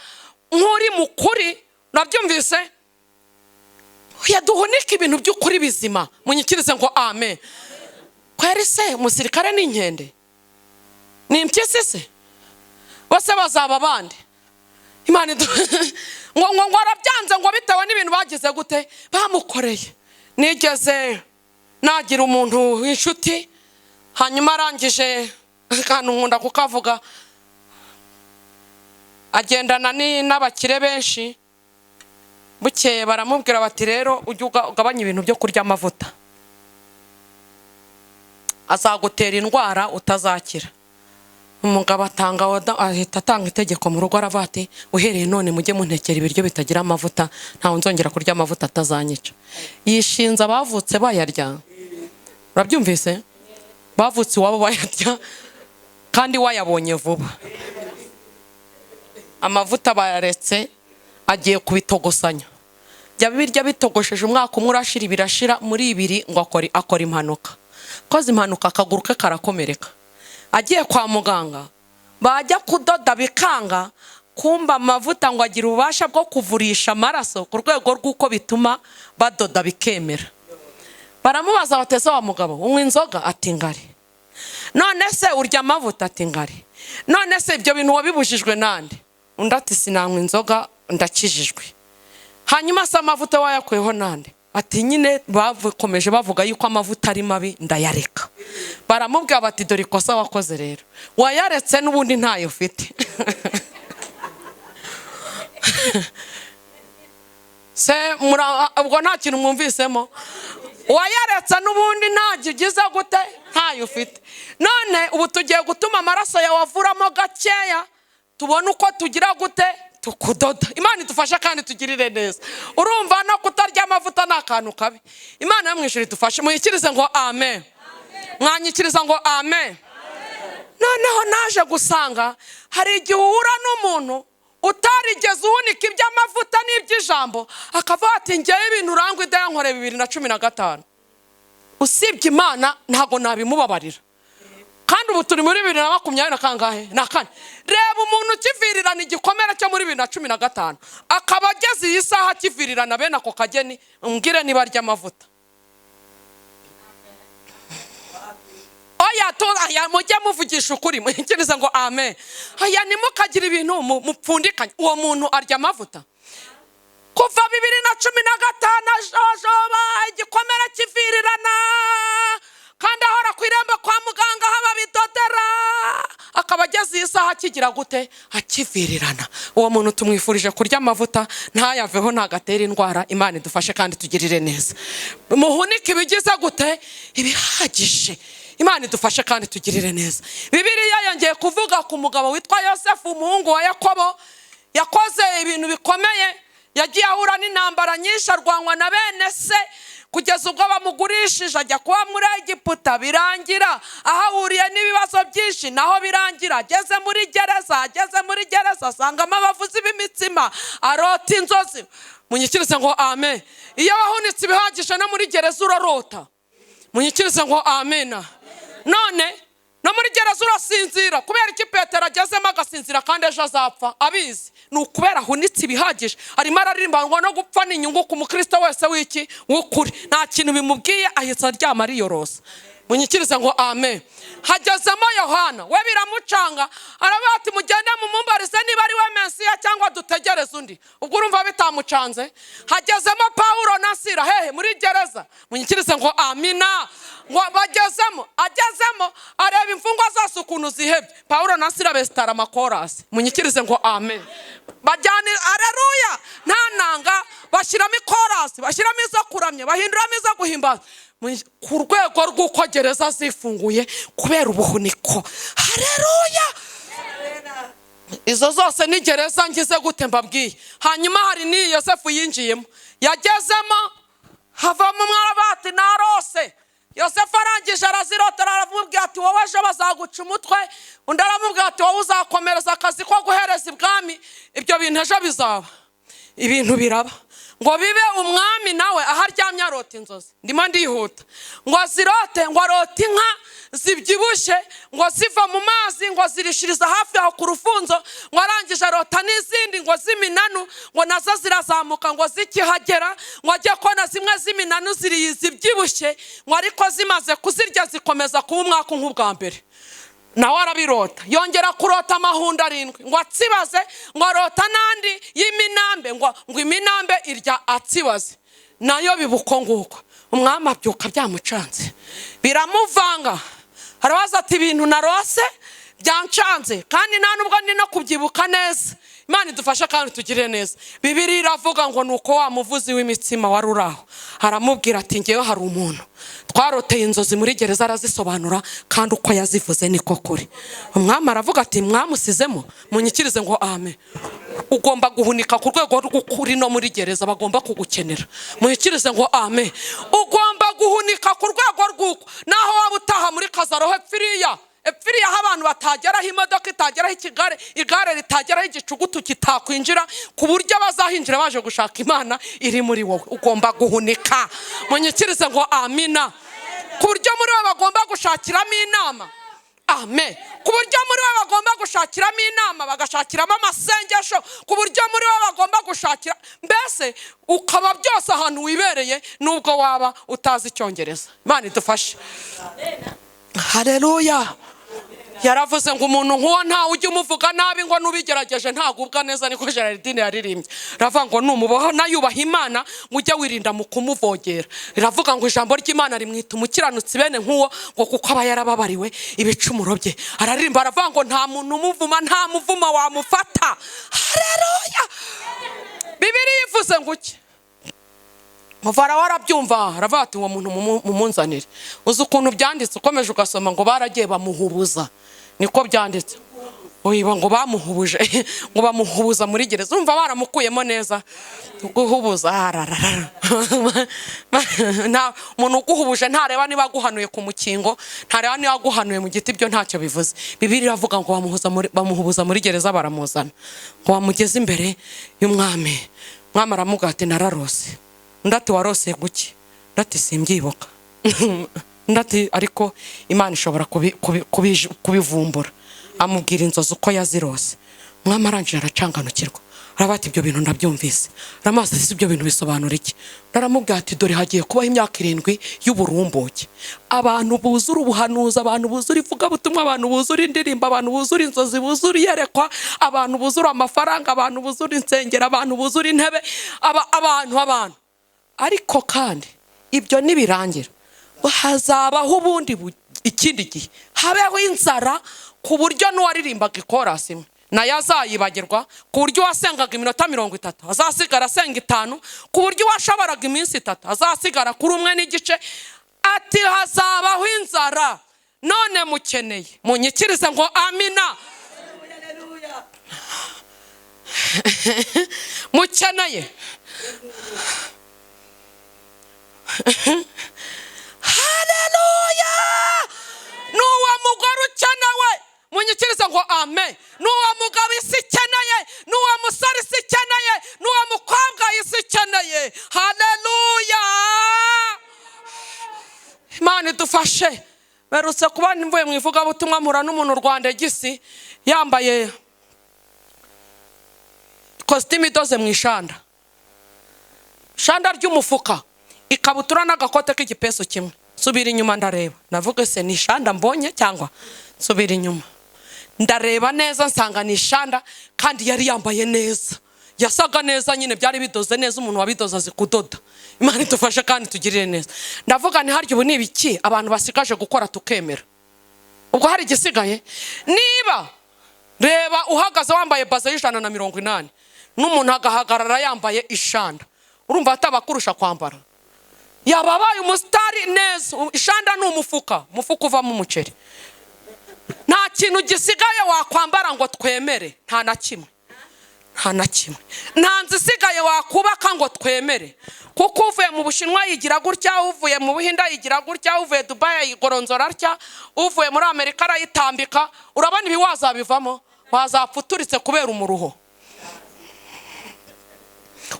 nk'uri mu kuri. Urabyumvise? Yaduhunika ibintu by'ukuri bizima. Munyikirize ngo amen. Kweri se umusirikare ni inkende, ni impyisi se? Bose bazaba abandi. Imana ngo arabyanze, ngo bitewe n'ibintu bagize gute? Bamukoreye. Nigeze nagira umuntu w'inshuti, hanyuma arangije, akantu nkunda kukavuga, agendana n'abakire benshi. Bukeye baramubwira bati: "Rero ujye ugabanya ibintu byo kurya amavuta, azagutera indwara utazakira." Umugabo atanga order, ahita atanga itegeko mu rugo, aravuga ati: "Uhereye none mujye muntekera ibiryo bitagira amavuta, ntawe nzongera kurya amavuta atazanyica." Yishinze abavutse bayarya. Urabyumvise? Bavutse iwabo bayarya kandi wayabonye vuba. Amavuta bayaretse, agiye kubitogosanya. Jya birya bitogosheje, umwaka umwe urashira, birashira, muri ibiri ngo akora impanuka. Koze impanuka, akaguru ke karakomereka. Agiye kwa muganga, bajya kudoda bikanga. Kumba amavuta ngo agira ububasha bwo kuvurisha amaraso ku rwego rw'uko bituma badoda bikemera. Baramubaza bati: "Ese wa mugabo, unywa inzoga?" Ati: "Ngari." "None se urya amavuta?" Ati: "Ngari." "None se ibyo bintu wabibujijwe nande?" Undi ati: "Sinanywa inzoga, ndakijijwe." "Hanyuma se amavuta wayakuyeho nande?" Ati: "Nyine bakomeje bavuga yuko amavuta ari mabi, ndayareka." Baramubwira bati: "Dore ikosa wakoze rero, wayaretse n'ubundi ntayo ufite." Se ubwo nta kintu mwumvisemo? Wayaretse n'ubundi ntacyo ugize gute? Ntayo ufite. None ubu tugiye gutuma amaraso yawe avuramo gakeya, tubone uko tugira gute? Tukudoda. Imana idufashe kandi tugirire neza. Urumva no kutarya amavuta ni akantu kabi. Imana yo mu ijuru idufashe. Muyikirize ngo amen. Mwanyikiriza ngo amen. Noneho naje gusanga hari igihe uhura n'umuntu utarigeze uhunika iby'amavuta n'iby'ijambo, akavuga ati: "Ngewe ibintu urangwa idayankoreye 2015, usibye Imana ntabwo nabimubabarira." Kandi ubu turi muri bibiri na makumyabiri na kangahe? Na kane. Reba umuntu ukivirirana igikomere cyo muri 2015, akaba ageze iyi saha akivirirana bene ako kageni. Umbwire niba arya amavuta. Oya, aya, mujye muvugisha ukuri. Muhikirize ngo amen. Aya, ntimukagire ibintu mupfundikanye. Uwo muntu arya amavuta kuva 2015, ajojoba igikomere kivirirana, kandi ahora ku irembo kwa muganga aho babidodera, akaba ageze iyi saha akigira gute? Akivirirana. Uwo muntu tumwifurije kurya amavuta, ntayaveho, ntagatera indwara. Imana idufashe kandi tugirire neza. Muhunike ibigize gute? Ibihagije. Imana idufashe kandi tugirire neza. Bibiliya yongeye kuvuga ku mugabo witwa Yosefu, umuhungu wa Yakobo. Yakoze ibintu bikomeye, yagiye ahura n'intambara nyinshi, arwanywa na bene se kugeza ubwo bamugurishije ajya kuba muri Egiputa. Birangira ahahuriye n'ibibazo byinshi, naho birangira ageze muri gereza. Ageze muri gereza asangamo abavuzi b'imitsima, arota inzozi. Munyikirize ngo amen. Iyo wahunitse ibihagije, no muri gereza urarota. Munyikirize ngo amena. None no muri gereza urasinzira. Kubera iki Petero agezemo agasinzira kandi ejo azapfa abizi? Ni ukubera ahunitse ibihagije. Arimo araririmba ngo no gupfa ni inyungu ku mukristo wese w'iki? W'ukuri. Nta kintu bimubwiye, ahita aryama ariyorosa. Munyikirize ngo amen. Hagezemo Yohana, we biramucanga, aravuga ati: "Mugende mumumbarize niba ari we Mesiya cyangwa dutegereze undi." Ubwo urumva bitamucanze? Hagezemo Pawulo na Sira. Hehe? Muri gereza. Munyikirize ngo amina. Ngo bagezemo, agezemo areba imfungwa zose ukuntu zihebye. Pawulo na Sira besitara amakorasi. Munyikirize ngo amen. Bajyana areruya, nta nanga, bashyiramo ikorasi, bashyiramo izo kuramya, bahinduramo izo guhimbaza, ku rwego rw'uko gereza zifunguye kubera ubuhuniko. Hareruya! Izo zose ni gereza ngize gute? Mbabwiye. Hanyuma hari n'iyi Yosefu yinjiyemo. Yagezemo havamo umwana ati: "Narose." Yosefu arangije arazirotera, aramubwira ati: "Wowe ejo bazaguca umutwe." Undi aramubwira ati: "Wowe uzakomereza akazi ko guhereza ibwami, ibyo bintu ejo bizaba." Ibintu biraba. Ngo bibe, umwami nawe aho aryamye arota inzozi. Ndimo ndihuta. Ngo azirote, ngo arote inka zibyibushye ngo ziva mu mazi, ngo zirishiriza hafi aho ku rufunzo. Ngo arangije arota n'izindi ngo z'iminanu, ngo nazo zirazamuka. Ngo zikihagera, ngo ajye kubona zimwe z'iminanu ziriye zibyibushye, ngo ariko zimaze kuzirya zikomeza kuba umwaka nk'ubwa mbere. Nawe arabirota. Yongera kurota amahundo arindwi ngo atsibaze, ngo arota n'andi y'iminambe, ngo iminambe irya atsibaze, nayo biba uko nguko. Umwami abyuka byamucanze, biramuvanga, arabaza ati: "Ibintu narose byancanze, kandi nta nubwo ndi no kubyibuka neza." Imana idufashe kandi tugire neza. Bibiliya iravuga ngo ni uko wa muvuzi w'imitsima wari uri aho aramubwira ati: "Ngewe hari umuntu twaroteye inzozi muri gereza, arazisobanura, kandi uko yazivuze niko kuri." Umwami aravuga ati: "Mwamusizemo." Munyikirize ngo amen. Ugomba guhunika ku rwego rw'ukuri, no muri gereza bagomba kugukenera. Munyikirize ngo amen. Ugomba guhunika ku rwego rw'uko naho waba utaha muri kazaroho epfiriya epfiriya, aho abantu batageraho, imodoka itageraho, ikigare, igare ritageraho, igicugutu kitakwinjira, ku buryo bazahinjira baje gushaka Imana iri muri wowe. Ugomba guhunika. Munyikirize ngo amina. Ku buryo muri bo bagomba gushakiramo inama. Amen. Ku buryo muri we bagomba gushakiramo inama, bagashakiramo amasengesho, ku buryo muri we bagomba gushakira, mbese ukaba byose ahantu wibereye nubwo waba utazi Icyongereza. Imana idufashe. Haleluya. Yaravuze ngo umuntu nk'uwo ntawe ujya umuvuga nabi, ngo n'ubigerageje ntagubwa neza, niko Geraldine yaririmbye. Ravuga ngo numubona yubaha Imana ngo ujye wirinda mu kumuvogera. Riravuga ngo ijambo ry'Imana rimwita umukiranutsi bene nk'uwo, ngo kuko aba yarababariwe ibicumuro bye. Araririmba aravuga ngo nta muntu umuvuma, nta muvuma wamufata. Haleluya. Bibiliya ivuze ngo iki? Muvara warabyumva, aravuga ati uwo muntu mumunzanire. Uzi ukuntu byanditse, ukomeje ugasoma ngo baragiye bamuhubuza, niko byanditse. Oyiba ngo bamuhubuje, ngo bamuhubuza muri gereza. Urumva baramukuyemo neza guhubuza. Ararara. Nta muntu uguhubuje, ntareba niba aguhanuye ku mukingo, ntareba niba aguhanuye mu giti, ibyo ntacyo bivuze. Bibiliya iravuga ngo bamuhubuza muri gereza, baramuzana ngo bamugeze imbere y'umwami. Umwami aramubwira ati nararose. Undi ati warose guki? Undi ati simbyibuka. Undi ati ariko Imana ishobora kubivumbura. Amubwira inzozi uko yazirose. Umwami arangije aracanganukirwa, aravuga ati ibyo bintu ndabyumvise. Aramaze ati ibyo bintu bisobanura iki? Aramubwira ati dore hagiye kubaho imyaka 7 y'uburumbuke, abantu buzura ubuhanuzi, abantu buzura ivugabutumwa, abantu buzura indirimbo, abantu buzura inzozi, buzura iyerekwa, abantu buzura amafaranga, abantu buzura insengero, abantu buzura intebe, abantu. Ariko kandi ibyo nibirangira hazabaho ubundi ikindi gihe habeho inzara, ku buryo n'uwaririmbaga ikorasi imwe nayo azayibagirwa, ku buryo uwasengaga iminota 30 azasigara asenga 5, ku buryo uwashoboraga iminsi 3 azasigara kuri 1.5. Ati hazabaho inzara, none mukeneye munyikirize ngo amina. Mukeneye. Haleluya. N'uwo mugore ukenewe munyikirize ngo amen. N'uwo mugabo isi ikeneye, n'uwo musore isi ikeneye, n'uwo mukobwa isi ikeneye. Haleluya. Imana idufashe. Berutse kuba mvuye mu ivugabutumwa mpura n'umuntu Rwanda gisi yambaye kositimu idoze mu ishanda, ishanda ry'umufuka, ikabutura n'agakote k'igipesu kimwe. Nsubira inyuma ndareba, navuga se ni ishanda mbonye cyangwa? Nsubira inyuma ndareba neza, nsanga ni ishanda, kandi yari yambaye neza, yasaga neza nyine, byari bidoze neza, umuntu wabidoze azi kudoda. Imana idufashe kandi tugirire neza. Ndavuga nti harya ubu ni ibiki abantu basigaje gukora tukemera? Ubwo hari igisigaye? Niba reba uhagaze wambaye baze y'180 n'umuntu agahagarara yambaye ishanda, urumva atabakurusha kwambara? Yababaye umusitari neza. Ishanda ni umufuka, umufuka uvamo umuceri. Nta kintu gisigaye wakwambara ngo twemere, nta na kimwe, nta na kimwe. Nta nzu isigaye wakubaka ngo twemere, kuko uvuye mu Bushinwa yigira gutya, uvuye mu Buhinde yigira gutya, uvuye Dubai ayigoronzora atya, uvuye muri Amerika arayitambika. Urabona ibi wazabivamo? Wazapfa uturitse kubera umuruho.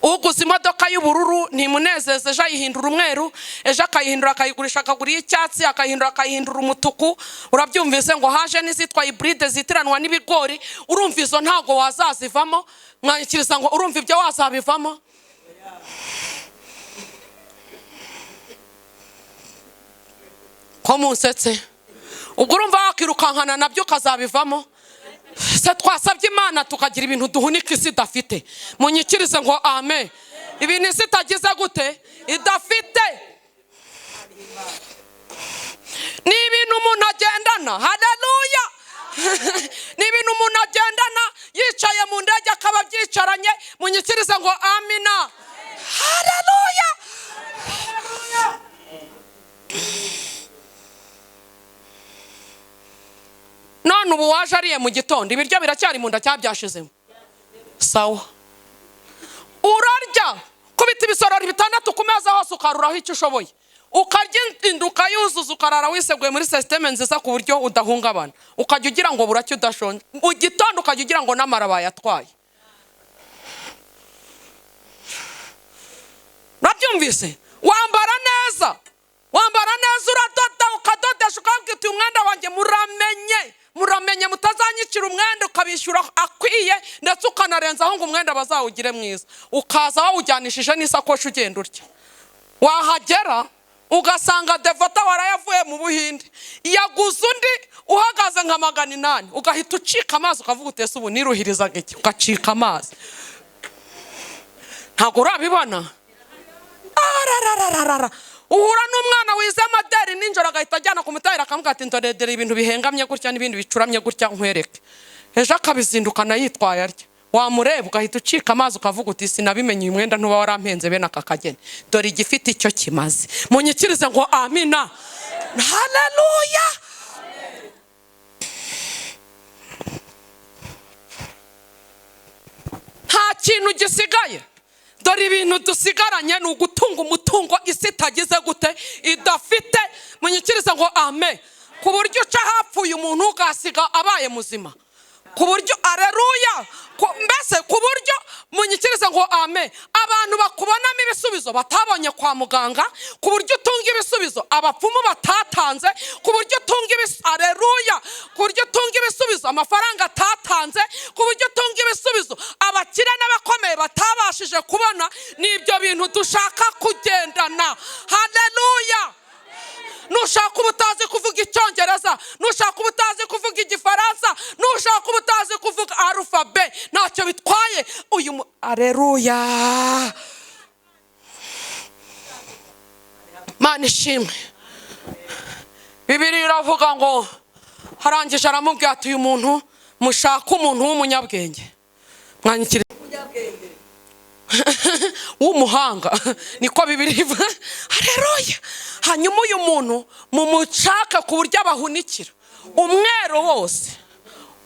Uguze imodoka y'ubururu ntimunezeze, ejo ayihindura umweru, ejo akayihindura akayigurisha akagura iy'icyatsi, akayihindura akayihindura umutuku. Urabyumvise ngo haje n'izitwa hybride zitiranwa n'ibigori. Urumva izo ntago wazazivamo? Mwanyikiriza ngo urumva ibyo wazabivamo? Ko munsetse, ubwo urumva wakirukankana nabyo ukazabivamo? Se twasabye Imana tukagira ibintu duhunika isi idafite. Munyikirize ngo amen. Ibintu isi itagize gute? Idafite. Ni ibintu umuntu agendana. Haleluya. Ni ibintu umuntu agendana yicaye mu ndege akaba abyicaranye. Munyikirize ngo amina. Haleluya. None ubu waje ariye mu gitondo, ibiryo biracyari mu nda cyabyashizemo. Sawa. Urarya kubita ibisorori 6 ku meza hose, ukaruraho icyo ushoboye, ukarya inda ukayuzuza, ukarara wiseguye muri systeme nziza ku buryo udahungabana, ukajya ugira ngo buracyo udashonje. Mu gitondo ukajya ugira ngo n'amara bayatwaye. Urabyumvise? Wambara neza, wambara neza, uradoda ukadodesha Ugakodesha ukabwira uti umwenda wanjye muramenye, muramenye mutazanyicira umwenda, ukabishyura akwiye ndetse ukanarenzaho ngo umwenda bazawugire mwiza. Ukaza wawujyanishije n'isakoshi ugenda utya, wahagera ugasanga devota warayavuye mu Buhinde yaguze undi uhagaze nka 800, ugahita ucika amazi ukavuga uti ese ubu niruhirizaga iki? Ugacika amazi. Ntabwo urabibona? Ararararara. Uhura n'umwana wize amaderi nijoro agahita ajyana ku mutahira akamubwira ati ndodedera ibintu bihengamye gutya n'ibindi bicuramye gutya nkwereke. Ejo akabizindukana yitwaye atya, wamureba ugahita ucika amazi ukavuga uti sinabimenye, uyu mwenda ntuba warampenze bene aka kageni. Dore igifite icyo kimaze. Munyikirize ngo amina, haleluya. Nta kintu gisigaye. Dore ibintu dusigaranye ni ugutunga umutungo isi itagize gute, idafite. Munyikirize ngo amen. Ku buryo uca hapfuye umuntu ugasiga abaye muzima, ku buryo aleluya, mbese ku buryo munyikirize ngo amen, abantu bakubonamo ibisubizo batabonye kwa muganga, ku buryo utunga ibisubizo abapfumu batatanze, ku buryo utunga aleluya, ku buryo utunga ibisubizo amafaranga atatanze, ku buryo utunga ibisubizo abakire n'abakomeye batabashije kubona. Ni ibyo bintu dushaka kugendana. Haleluya. Nushaka uba utazi kuvuga Icyongereza, nushaka uba utazi kuvuga Igifaransa, nushaka uba utazi kuvuga arufabe, ntacyo bitwaye. Uyu aleluya, Mana ishimwe. Bibiliya iravuga ngo harangije aramubwira ati uyu muntu mushaka umuntu w'umunyabwenge, mwanyikire w'umuhanga, niko Bibiliya ivuga. Haleluya. Hanyuma uyu muntu mumushaka ku buryo abahunikira umwero wose,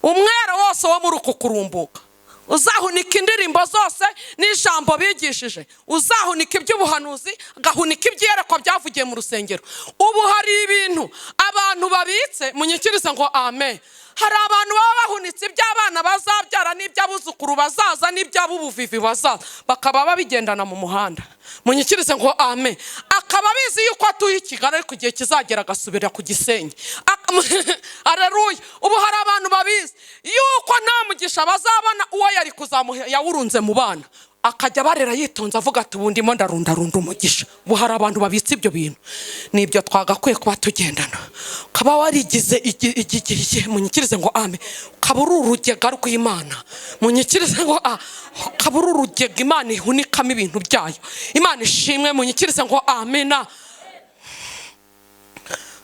umwero wose wo muri uku kurumbuka. Uzahunika indirimbo zose n'ijambo bigishije, uzahunika iby'ubuhanuzi, agahunika ibyerekwa byavugiye mu rusengero. Ubu hari ibintu abantu babitse, munyikirize ngo amen. Hari abantu baba bahunitse iby'abana bazabyara n'iby'abuzukuru bazaza n'iby'abubuvivi bazaza, bakaba babigendana mu muhanda. Munyikirize ngo amen. Akaba abizi yuko atuye i Kigali ariko igihe kizagera agasubira ku Gisenyi. Aleluya. Ubu hari abantu babizi yuko nta mugisha bazabona uwo yari kuzamuha yawurunze mu bana, akajya barera yitonze avuga ati ubu ndimo ndarundarunda umugisha. Ubu hari abantu babitse ibyo bintu. Nibyo twagakwiye kuba tugendana. Ukaba warigize munyikirize ngo amen, ukaba uri urugega rw'Imana. Munyikirize ngo a, ukaba uri urugega Imana ihunikamo ibintu byayo. Imana ishimwe. Munyikirize ngo amena.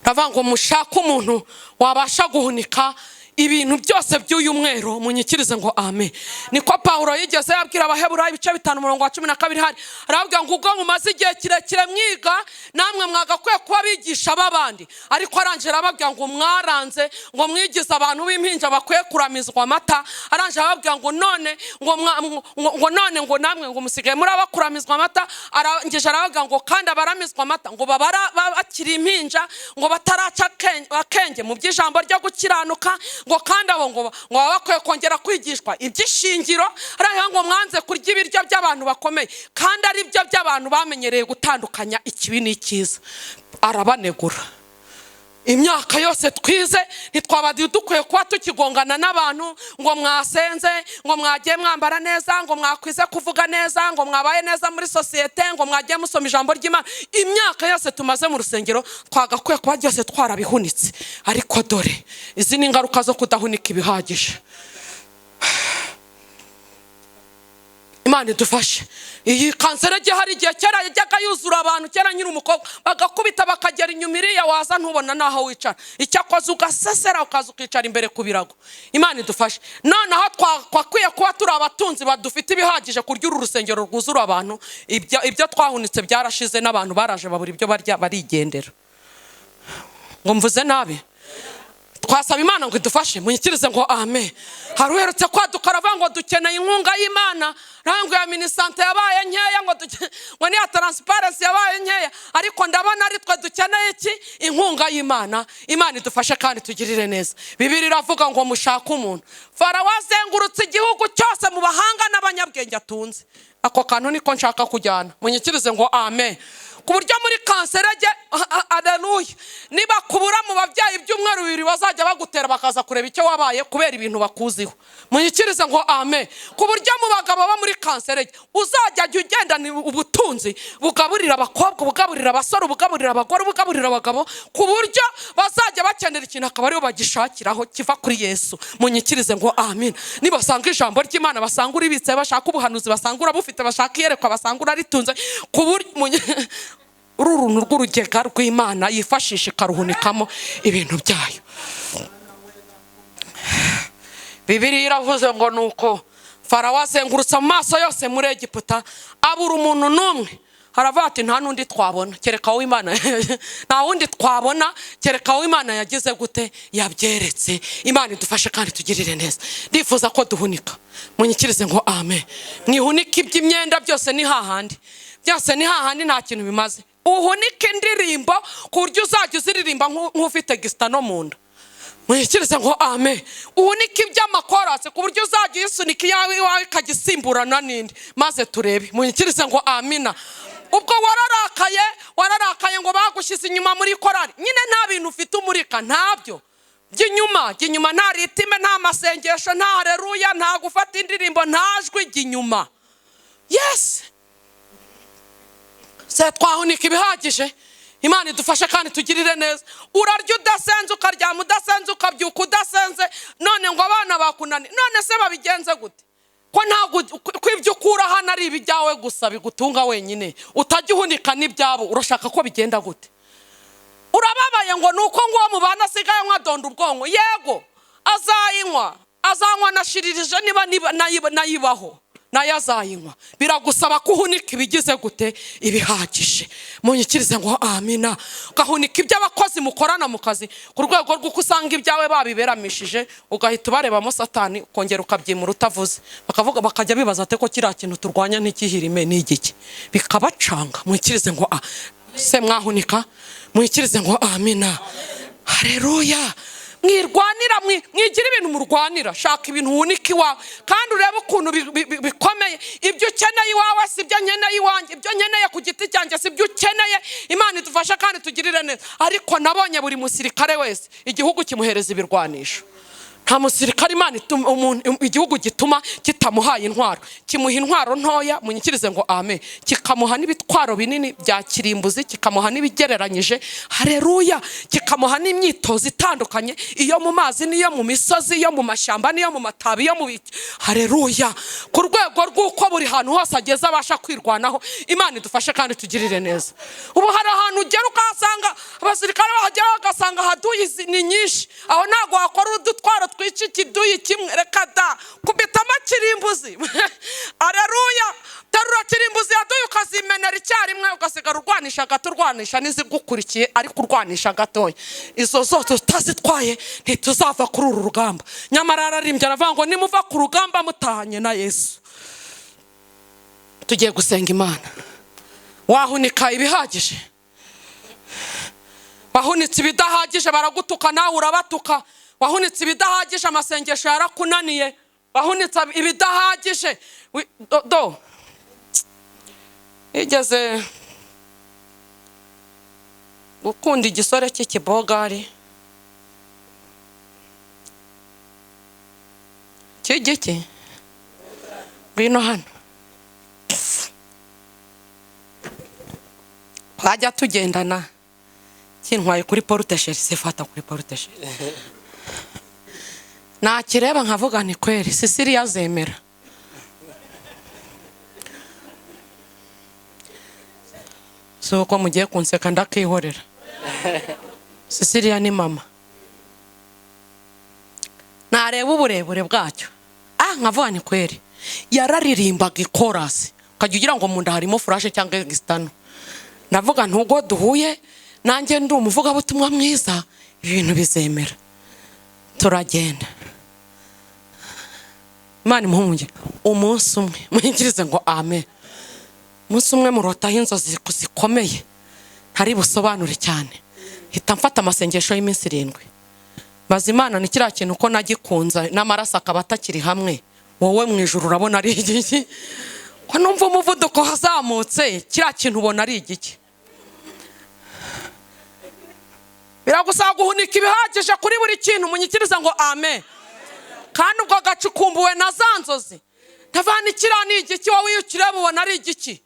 Ndavuga ngo mushake umuntu wabasha guhunika ibintu byose by'uyu mwero. Munyikirize ngo amen. Niko Pawulo yigeze yabwira Abaheburayo ibice 5 umurongo wa 12, hari arababwira ngo ubwo mumaze igihe kirekire mwiga namwe mwagakwiye kuba abigisha b'abandi, ariko arangije arababwira ngo mwaranze, ngo mwigize abantu b'impinja bakwiye kuramizwa amata. Arangije arababwira ngo none ngo none ngo namwe ngo musigaye muri abakuramizwa amata. Arangije arababwira ngo kandi abaramizwa amata ngo babara bakiri impinja, ngo bataraca akenge mu by'ijambo ryo gukiranuka, ngo kandi abo ngo baba bakwiye kongera kwigishwa iby'ishingiro. Ariko ngo mwanze kurya ibiryo by'abantu bakomeye kandi ari byo by'abantu bamenyereye gutandukanya ikibi n'ikiza. Arabanegura. Imyaka yose twize ntitwaba dukwiye kuba tukigongana n'abantu ngo mwasenze, ngo mwagiye mwambara neza, ngo mwakwize kuvuga neza, ngo mwabaye neza muri sosiyete, ngo mwagiye musoma ijambo ry'Imana. Imyaka yose tumaze mu rusengero twagakwiye kuba byose twarabihunitse, ariko dore izi ni ingaruka zo kudahunika ibihagije. Imana idufashe. Iyi kanseri igihe hari igihe kera yajyaga yuzura abantu, kera nyiri umukobwa bagakubita bakagera inyuma iriya, waza ntubona naho wicara, icyakoze ugasesera ukaza ukicara imbere ku birago. Imana idufashe. Noneho twakwiye kuba turi abatunzi badufite ibihagije kurya uru rusengero rwuzura abantu. Ibyo twahunitse byarashize n'abantu baraje babura ibyo barya barigendera. Ngo mvuze nabi? Twasaba Imana ngo idufashe. Munyikirize ngo amen. Hari uherutse kwaduka aravuga ngo dukeneye inkunga y'Imana, ngo ya minisante yabaye nkeya, ngo niya transparency yabaye nkeya, ariko ndabona ari twe dukeneye iki? Inkunga y'Imana. Imana idufashe kandi tugirire neza. Bibiliya iravuga ngo mushake umuntu. Farawo azengurutse igihugu cyose mu bahanga n'abanyabwenge atunze. Ako kantu niko nshaka kujyana. Munyikirize ngo amen. Ku buryo muri Kanserege, aleluya, niba kubura mu babyeyi ibyumweru 2 bazajya bagutera bakaza kureba icyo wabaye kubera ibintu bakuziho. Munyikirize ngo amen. Ku buryo mu bagabo bo muri Kanserege uzajya jya ugendana ubutunzi bugaburira abakobwa, bugaburira abasore, bugaburira abagore, bugaburira abagabo, ku buryo bazajya bakenera ikintu akaba aribo bagishakiraho kiva kuri Yesu. Munyikirize ngo amen. Nibasanga ijambo ry'Imana basanga uribitse, bashaka ubuhanuzi basanga urabufite, bashaka iyerekwa basanga uraritunze, ku buryo uru runtu rw'urugega rw'Imana yifashisha ikaruhunikamo ibintu byayo. Bibiliya iravuze ngo nuko Farawo azengurutsa mu maso yose muri Egiputa, abura umuntu n'umwe. Haravuga ati nta n'undi twabona kereka wowe Imana, nta wundi twabona kereka wowe Imana yagize gute, yabyeretse. Imana idufashe kandi tugirire neza. Ndifuza ko duhunika. Munyikirize ngo amen. Mwihunike iby'imyenda byose ni hahandi, byose ni hahandi, nta kintu bimaze. Uhunike indirimbo ku buryo uzajya uziririmba nk'ufite gisita no mu nda. Munyikirize ngo amen. Uhunike iby'amakorasi ku buryo uzajya uyisunika iyawe iwawe ikajya isimburana n'indi, maze turebe. Munyikirize ngo amina. Ubwo wararakaye ngo bagushyize inyuma muri korari, nyine nta bintu ufite umurika, ntabyo by'inyuma, by'inyuma, nta ritime, nta masengesho, nta haleluya, nta gufata indirimbo, nta jwi ry'inyuma. Yes, se twahunika ibihagije. Imana idufashe kandi tugirire neza. Urarya udasenze, ukaryama udasenze, ukabyuka udasenze, none ngo abana bakunani, none se babigenze gute? Ko ntabwo ko ibyo ukura hano ari ibijyawe gusa bigutunga wenyine, utajya uhunika n'ibyabo, urashaka ko bigenda gute? Urababaye ngo nuko ngo mubana asigaye anywa donda ubwonko. Yego azayinywa, azanywa nashiririje niba nayibaho nayo azayinywa. Biragusaba ko uhunika ibigize gute, ibihagije. Munyikirize ngo amina. Ugahunika ibyo abakozi mukorana mu kazi ku rwego rw'uko usanga ibyawe babiberamishije, ugahita ubarebamo Satani, ukongera ukabyimura utavuze, bakavuga bakajya bibaza ate ko kiriya kintu turwanya ntikihirime ni igiki, bikabacanga. Munyikirize ngo a se mwahunika. Munyikirize ngo amina. Haleluya. Mwirwanira, mwigira ibintu murwanira. Shaka ibintu uhunika iwawe kandi urebe ukuntu bikomeye. Ibyo ukeneye iwawe si ibyo nkeneye iwanjye, ibyo nkeneye ku giti cyanjye si ibyo ukeneye. Imana idufashe kandi tugirire neza. Ariko nabonye buri musirikare wese igihugu kimuhereza ibirwanisho. Nta musirikare Imana umuntu, igihugu gituma kitamuhaye intwaro, kimuha intwaro ntoya, munyikirize ngo amen, kikamuha n'ibitwaro binini bya kirimbuzi, kikamuha n'ibigereranyije, haleluya, kikamuha n'imyitozo itandukanye, iyo mu mazi n'iyo mu misozi, iyo mu mashyamba n'iyo mu matabi, iyo mu biti, haleluya, ku rwego rw'uko buri hantu hose ageze abasha kwirwanaho. Imana idufashe kandi tugirire neza. Ubu hari ahantu ugera ukahasanga abasirikare bahagera bagasanga haduyi ni nyinshi, aho ntabwo wakora udutwaro twica ikiduyi kimwe, reka da, kubitamo kirimbuzi. Aleluya, terura kirimbuzi yaduye ukazimenera icyarimwe, ugasigara urwanisha gato, urwanisha n'izigukurikiye, ariko urwanisha gatoya. Izo zose tutazitwaye ntituzava kuri uru rugamba. Nyamara ararimbye aravuga ngo nimuva ku rugamba mutahanye na Yesu. Tugiye gusenga Imana. Wahunika ibihagije, wahunitse ibidahagije baragutuka nawe urabatuka, wahunitse ibidahagije amasengesho yarakunaniye, wahunitse ibidahagije do igeze gukunda igisore cy'ikibogari cy'igiki, ngwino hano twajya tugendana, kintwaye kuri porte chérie, se fata kuri porte chérie, nakireba nkavuga ni kweri Sisiriya zemera. Si uko mugiye kunseka ndakihorera. Sisiriya ni mama. Nareba uburebure bwacyo, nkavuga ni kweri yararirimbaga ikorasi, ukajya ugira ngo mu nda harimo furashe cyangwa gisitano. Ndavuga nubwo duhuye nanjye ndi umuvugabutumwa mwiza, ibintu bizemera. Turagenda, Imana imuhunge. Umunsi umwe muhingirize ngo amen. Umunsi umwe murotaho inzozi zikomeye ntari busobanure cyane, hita mfata amasengesho y'iminsi 7. Maze Imana ni kiriya kintu ko nagikunze n'amaraso akaba atakiri hamwe, wowe mu ijuru urabona ari igiki? Ko numva umuvuduko wazamutse, kiriya kintu ubona ari igiki? Biragusaba guhunika ibihagije kuri buri kintu. Munyikiriza ngo amen. Kandi ubwo gacukumbuwe na za nzozi, ndavana kiriya ni igiki? Wowe iyo ukireba ubona ari igiki?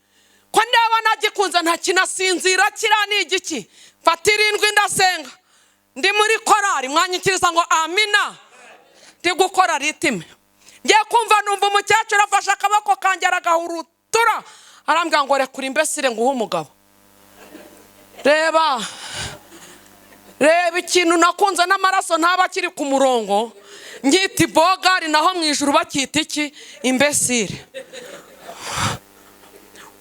Ko ndeba nagikunze ntakinasinzira, kiriya ni igiki? Mfata 7 ndasenga, ndi muri korari. Mwanyikiriza ngo amina. Ndi gukora rythme, ngiye kumva numva umukecuru afashe akaboko kanjye aragahurutura, arambwira ngo rekura imbesire nguhe umugabo. Reba reba ikintu nakunze n'amaraso ntaba akiri ku murongo, nkita ibogari, naho mu ijuru bakita iki? Imbesire.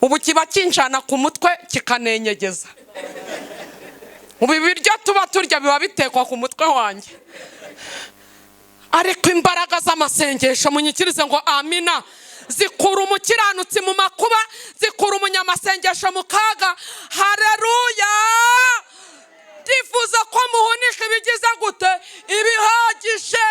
Ubu kiba kinjana ku mutwe kikanenyegeza. Ubu ibiryo tuba turya biba bitekwa ku mutwe wanjye. Ariko imbaraga z'amasengesho, munyikirize ngo amina, zikura umukiranutsi mu makuba, zikura umunyamasengesho mu kaga. Hareruya! Ndifuza ko muhunika ibigize gute? Ibihagije.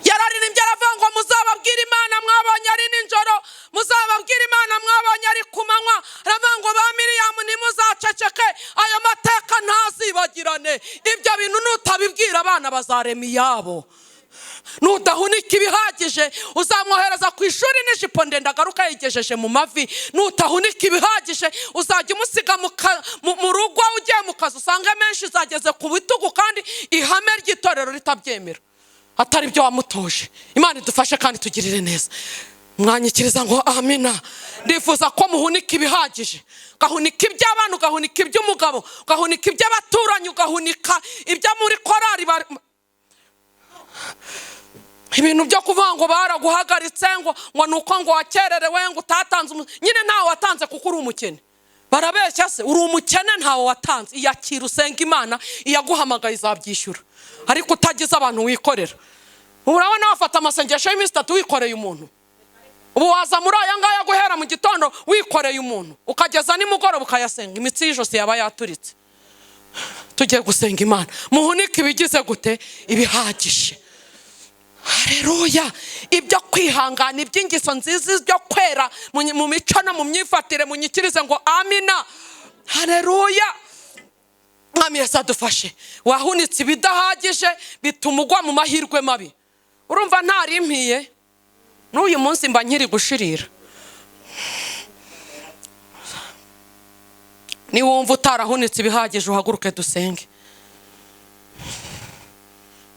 Yararirimbye aravuga ngo muzababwire Imana mwabonye ari nijoro, muzababwire Imana mwabonye ari ku manywa. Aravuga ngo ba Miriyamu ntimuzaceceke, ayo mateka ntazibagirane. Ibyo bintu nutabibwira abana bazarema iyabo. Nudahunika ibihagije uzamwohereza ku ishuri n'ijipo ndende, agaruka yigejeje mu mavi. Nutahunika ibihagije uzajya umusiga mu rugo ugiye mu kazi, usange menshi zageze ku bitugu, kandi ihame ry'itorero ritabyemera, atari byo wamutoje. Imana idufashe kandi tugirire neza. Mwanyikiriza ngo amina. Ndifuza ko muhunika ibihagije, ugahunika iby'abana, ugahunika iby'umugabo, ugahunika iby'abaturanyi, ugahunika ibyo muri korari. Ibintu byo kuvuga ngo baraguhagaritse ngo ni uko ngo wakererewe, ngo utatanze, nyine ntawe watanze kuko uri umukene. Barabeshya se? Uri umukene, ntawe watanze. Iyakira, usenga Imana, iyaguhamagaye izabyishyura. Ariko utagize abantu wikorera, urabona wafata amasengesho y'iminsi 3 wikoreye umuntu? Ubu waza muri aya ngaya guhera mu gitondo wikoreye umuntu, ukageza nimugoroba ukayasenga, imitsi y'ijosi yaba yaturitse. Tugiye gusenga Imana. Muhunike ibigize gute? Ibihagije. Hareruya! Ibyo kwihangana, iby'ingeso nziza, ibyo kwera mu mico no mu myifatire. Munyikirize ngo amina. Hareruya! Mwami Yesu adufashe. Wahunitse ibidahagije bituma ugwa mu mahirwe mabi. Urumva ntari mpiye n'uyu munsi mba nkiri gushirira. Niwumva utarahunitse ibihagije uhaguruke dusenge.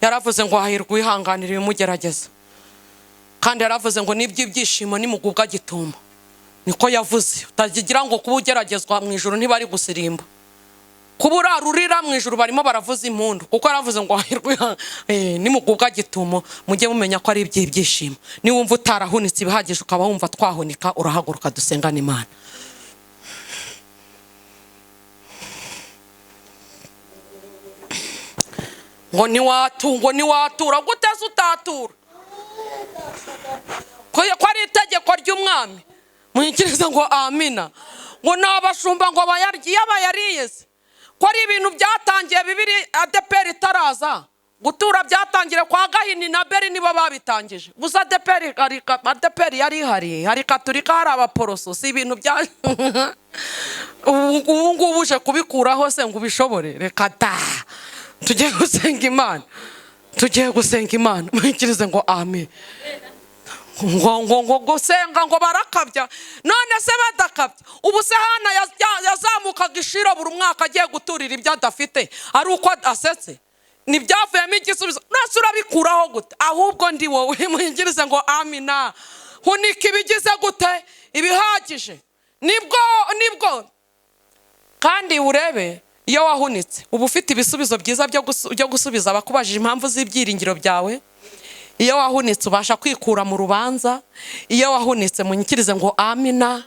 Yaravuze ngo hahirwa uwihanganira ibimugerageza, kandi yaravuze ngo n'iby'ibyishimo nimugubwa gitumo. Niko yavuze. Utagira ngo kuba ugeragezwa mu ijuru ntibari gusirimba, kuba urarurira mu ijuru barimo baravuza impundu, kuko yaravuze ngo hahirwa nimugubwa gitumo, mujye mumenya ko ari iby'ibyishimo. Niwumva utarahunitse ibihagije ukaba wumva twahunika, urahaguruka dusengane Imana. Ngo ntiwatungo ntiwatura gute se utatura? Ko ari itegeko ry'umwami. Mwikirize ngo amina. Ngo n'abashumba ngo bayarye, iyo bayariye se? Ko ari ibintu byatangiye bibiri ADEPR itaraza. Gutura byatangire kwa Gahini na Beri, nibo babitangije. Gusa ADEPR yari ihari, hari Katolika, hari abaporoso, si ibintu bya ubu ngubu uje kubikuraho se ngo ubishobore? Reka da. Tugiye gusenga Imana, tugiye gusenga Imana. Mwikirize ngo amen. Ngo ngo ngo gusenga ngo barakabya, none se badakabya? Ubu se Hana yazamukaga ishiro buri mwaka agiye guturira ibyo adafite ari uko asetse? Ntibyavuyemo igisubizo. Nase urabikuraho gute? Ahubwo ndi wowe. Mwingirize ngo amina. Hunika ibigize gute? Ibihagije. Nibwo nibwo kandi urebe iyo wahunitse uba ufite ibisubizo byiza byo gusubiza abakubajije impamvu z'ibyiringiro byawe. Iyo wahunitse ubasha kwikura mu rubanza. Iyo wahunitse, munyikirize ngo amina.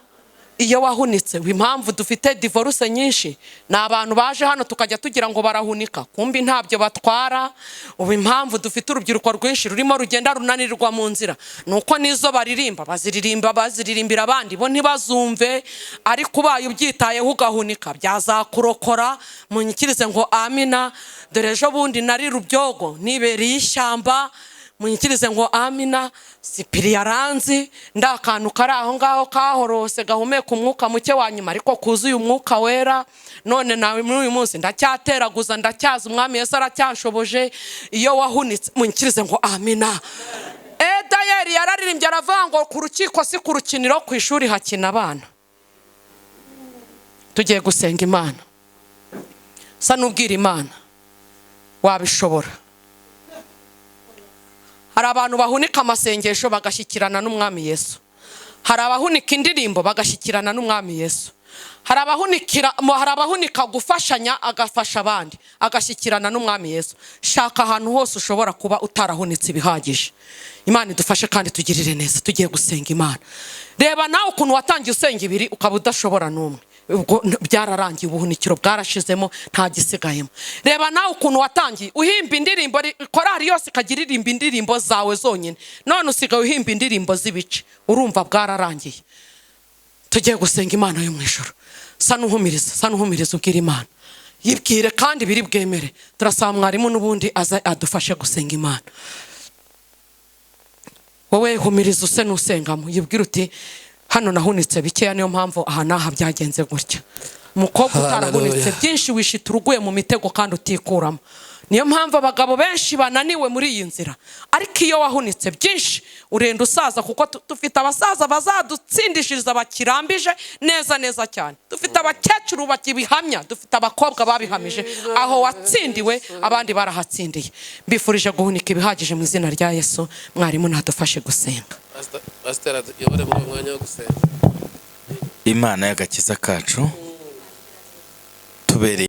Iyo wahunitse, impamvu dufite divorce nyinshi ni abantu baje hano tukajya tugira ngo barahunika, kumbi ntabyo batwara. Ubu impamvu dufite urubyiruko rwinshi rurimo rugenda runanirwa mu nzira ni uko n'izo baririmba baziririmba baziririmbira abandi, bo ntibazumve. Ariko ubaye ubyitayeho ugahunika byazakurokora. Munyikirize ngo amina. Dore ejo bundi nari Rubyogo nibereye ishyamba, Munyikirize ngo amina. Sipiri yaranzi nda kantu kari aho ngaho kahorose, gahumeka umwuka muke wa nyuma, ariko kuzuye Umwuka Wera. None nawe muri uyu munsi ndacyateraguza, ndacyaza, Umwami Yesu aracyanshoboje. Iyo wahunitse, munyikirize ngo amina. Edayeri yararirimbye, aravuga ngo ku rukiko si ku rukiniro, ku ishuri hakina abana. Tugiye gusenga Imana. Sa n'ubwira Imana, wabishobora. Hari abantu bahunika amasengesho bagashyikirana n'Umwami Yesu. Hari abahunika indirimbo bagashyikirana n'Umwami Yesu. Hari abahunikira, hari abahunika gufashanya, agafasha abandi, agashyikirana n'Umwami Yesu. Shaka ahantu hose ushobora kuba utarahunitse ibihagije. Imana idufashe kandi tugirire neza. Tugiye gusenga Imana. Reba nawe ukuntu watangiye usenga ibiri, ukaba udashobora n'umwe. Ubwo byararangiye, ubuhunikiro bwarashizemo, nta gisigayemo. Reba nawe ukuntu watangiye uhimba indirimbo, korari yose ikajya iririmba indirimbo zawe zonyine, none usigaye uhimba indirimbo z'ibice. Urumva bwararangiye. Tugiye gusenga Imana yo mu ijoro. Sa n'uhumiriza, sa n'uhumiriza, ubwira Imana, yibwire kandi biri bwemere. Turasaba mwarimu n'ubundi aza adufashe gusenga Imana. Wowe humiriza, use n'usengamo, yibwire uti: "Hano nahunitse bikeya, niyo mpamvu aha n'aha byagenze gutya." Umukobwa utarahunitse Hallelujah. byinshi, wishita uruguye mu mitego kandi utikuramo. Niyo mpamvu abagabo benshi bananiwe muri iyi nzira. Ariko iyo wahunitse byinshi, urenda usaza, kuko dufite abasaza bazadutsindishiriza bakirambije neza neza cyane, dufite abakecuru bakibihamya, dufite abakobwa babihamije. Aho watsindiwe, abandi barahatsindiye. Mbifurije guhunika ibihagije mu izina rya Yesu. Mwarimu nadufashe gusenga. Pasiteri atuyobore muri uwo mwanya wo gusenga. Imana y'agakiza kacu, tubereye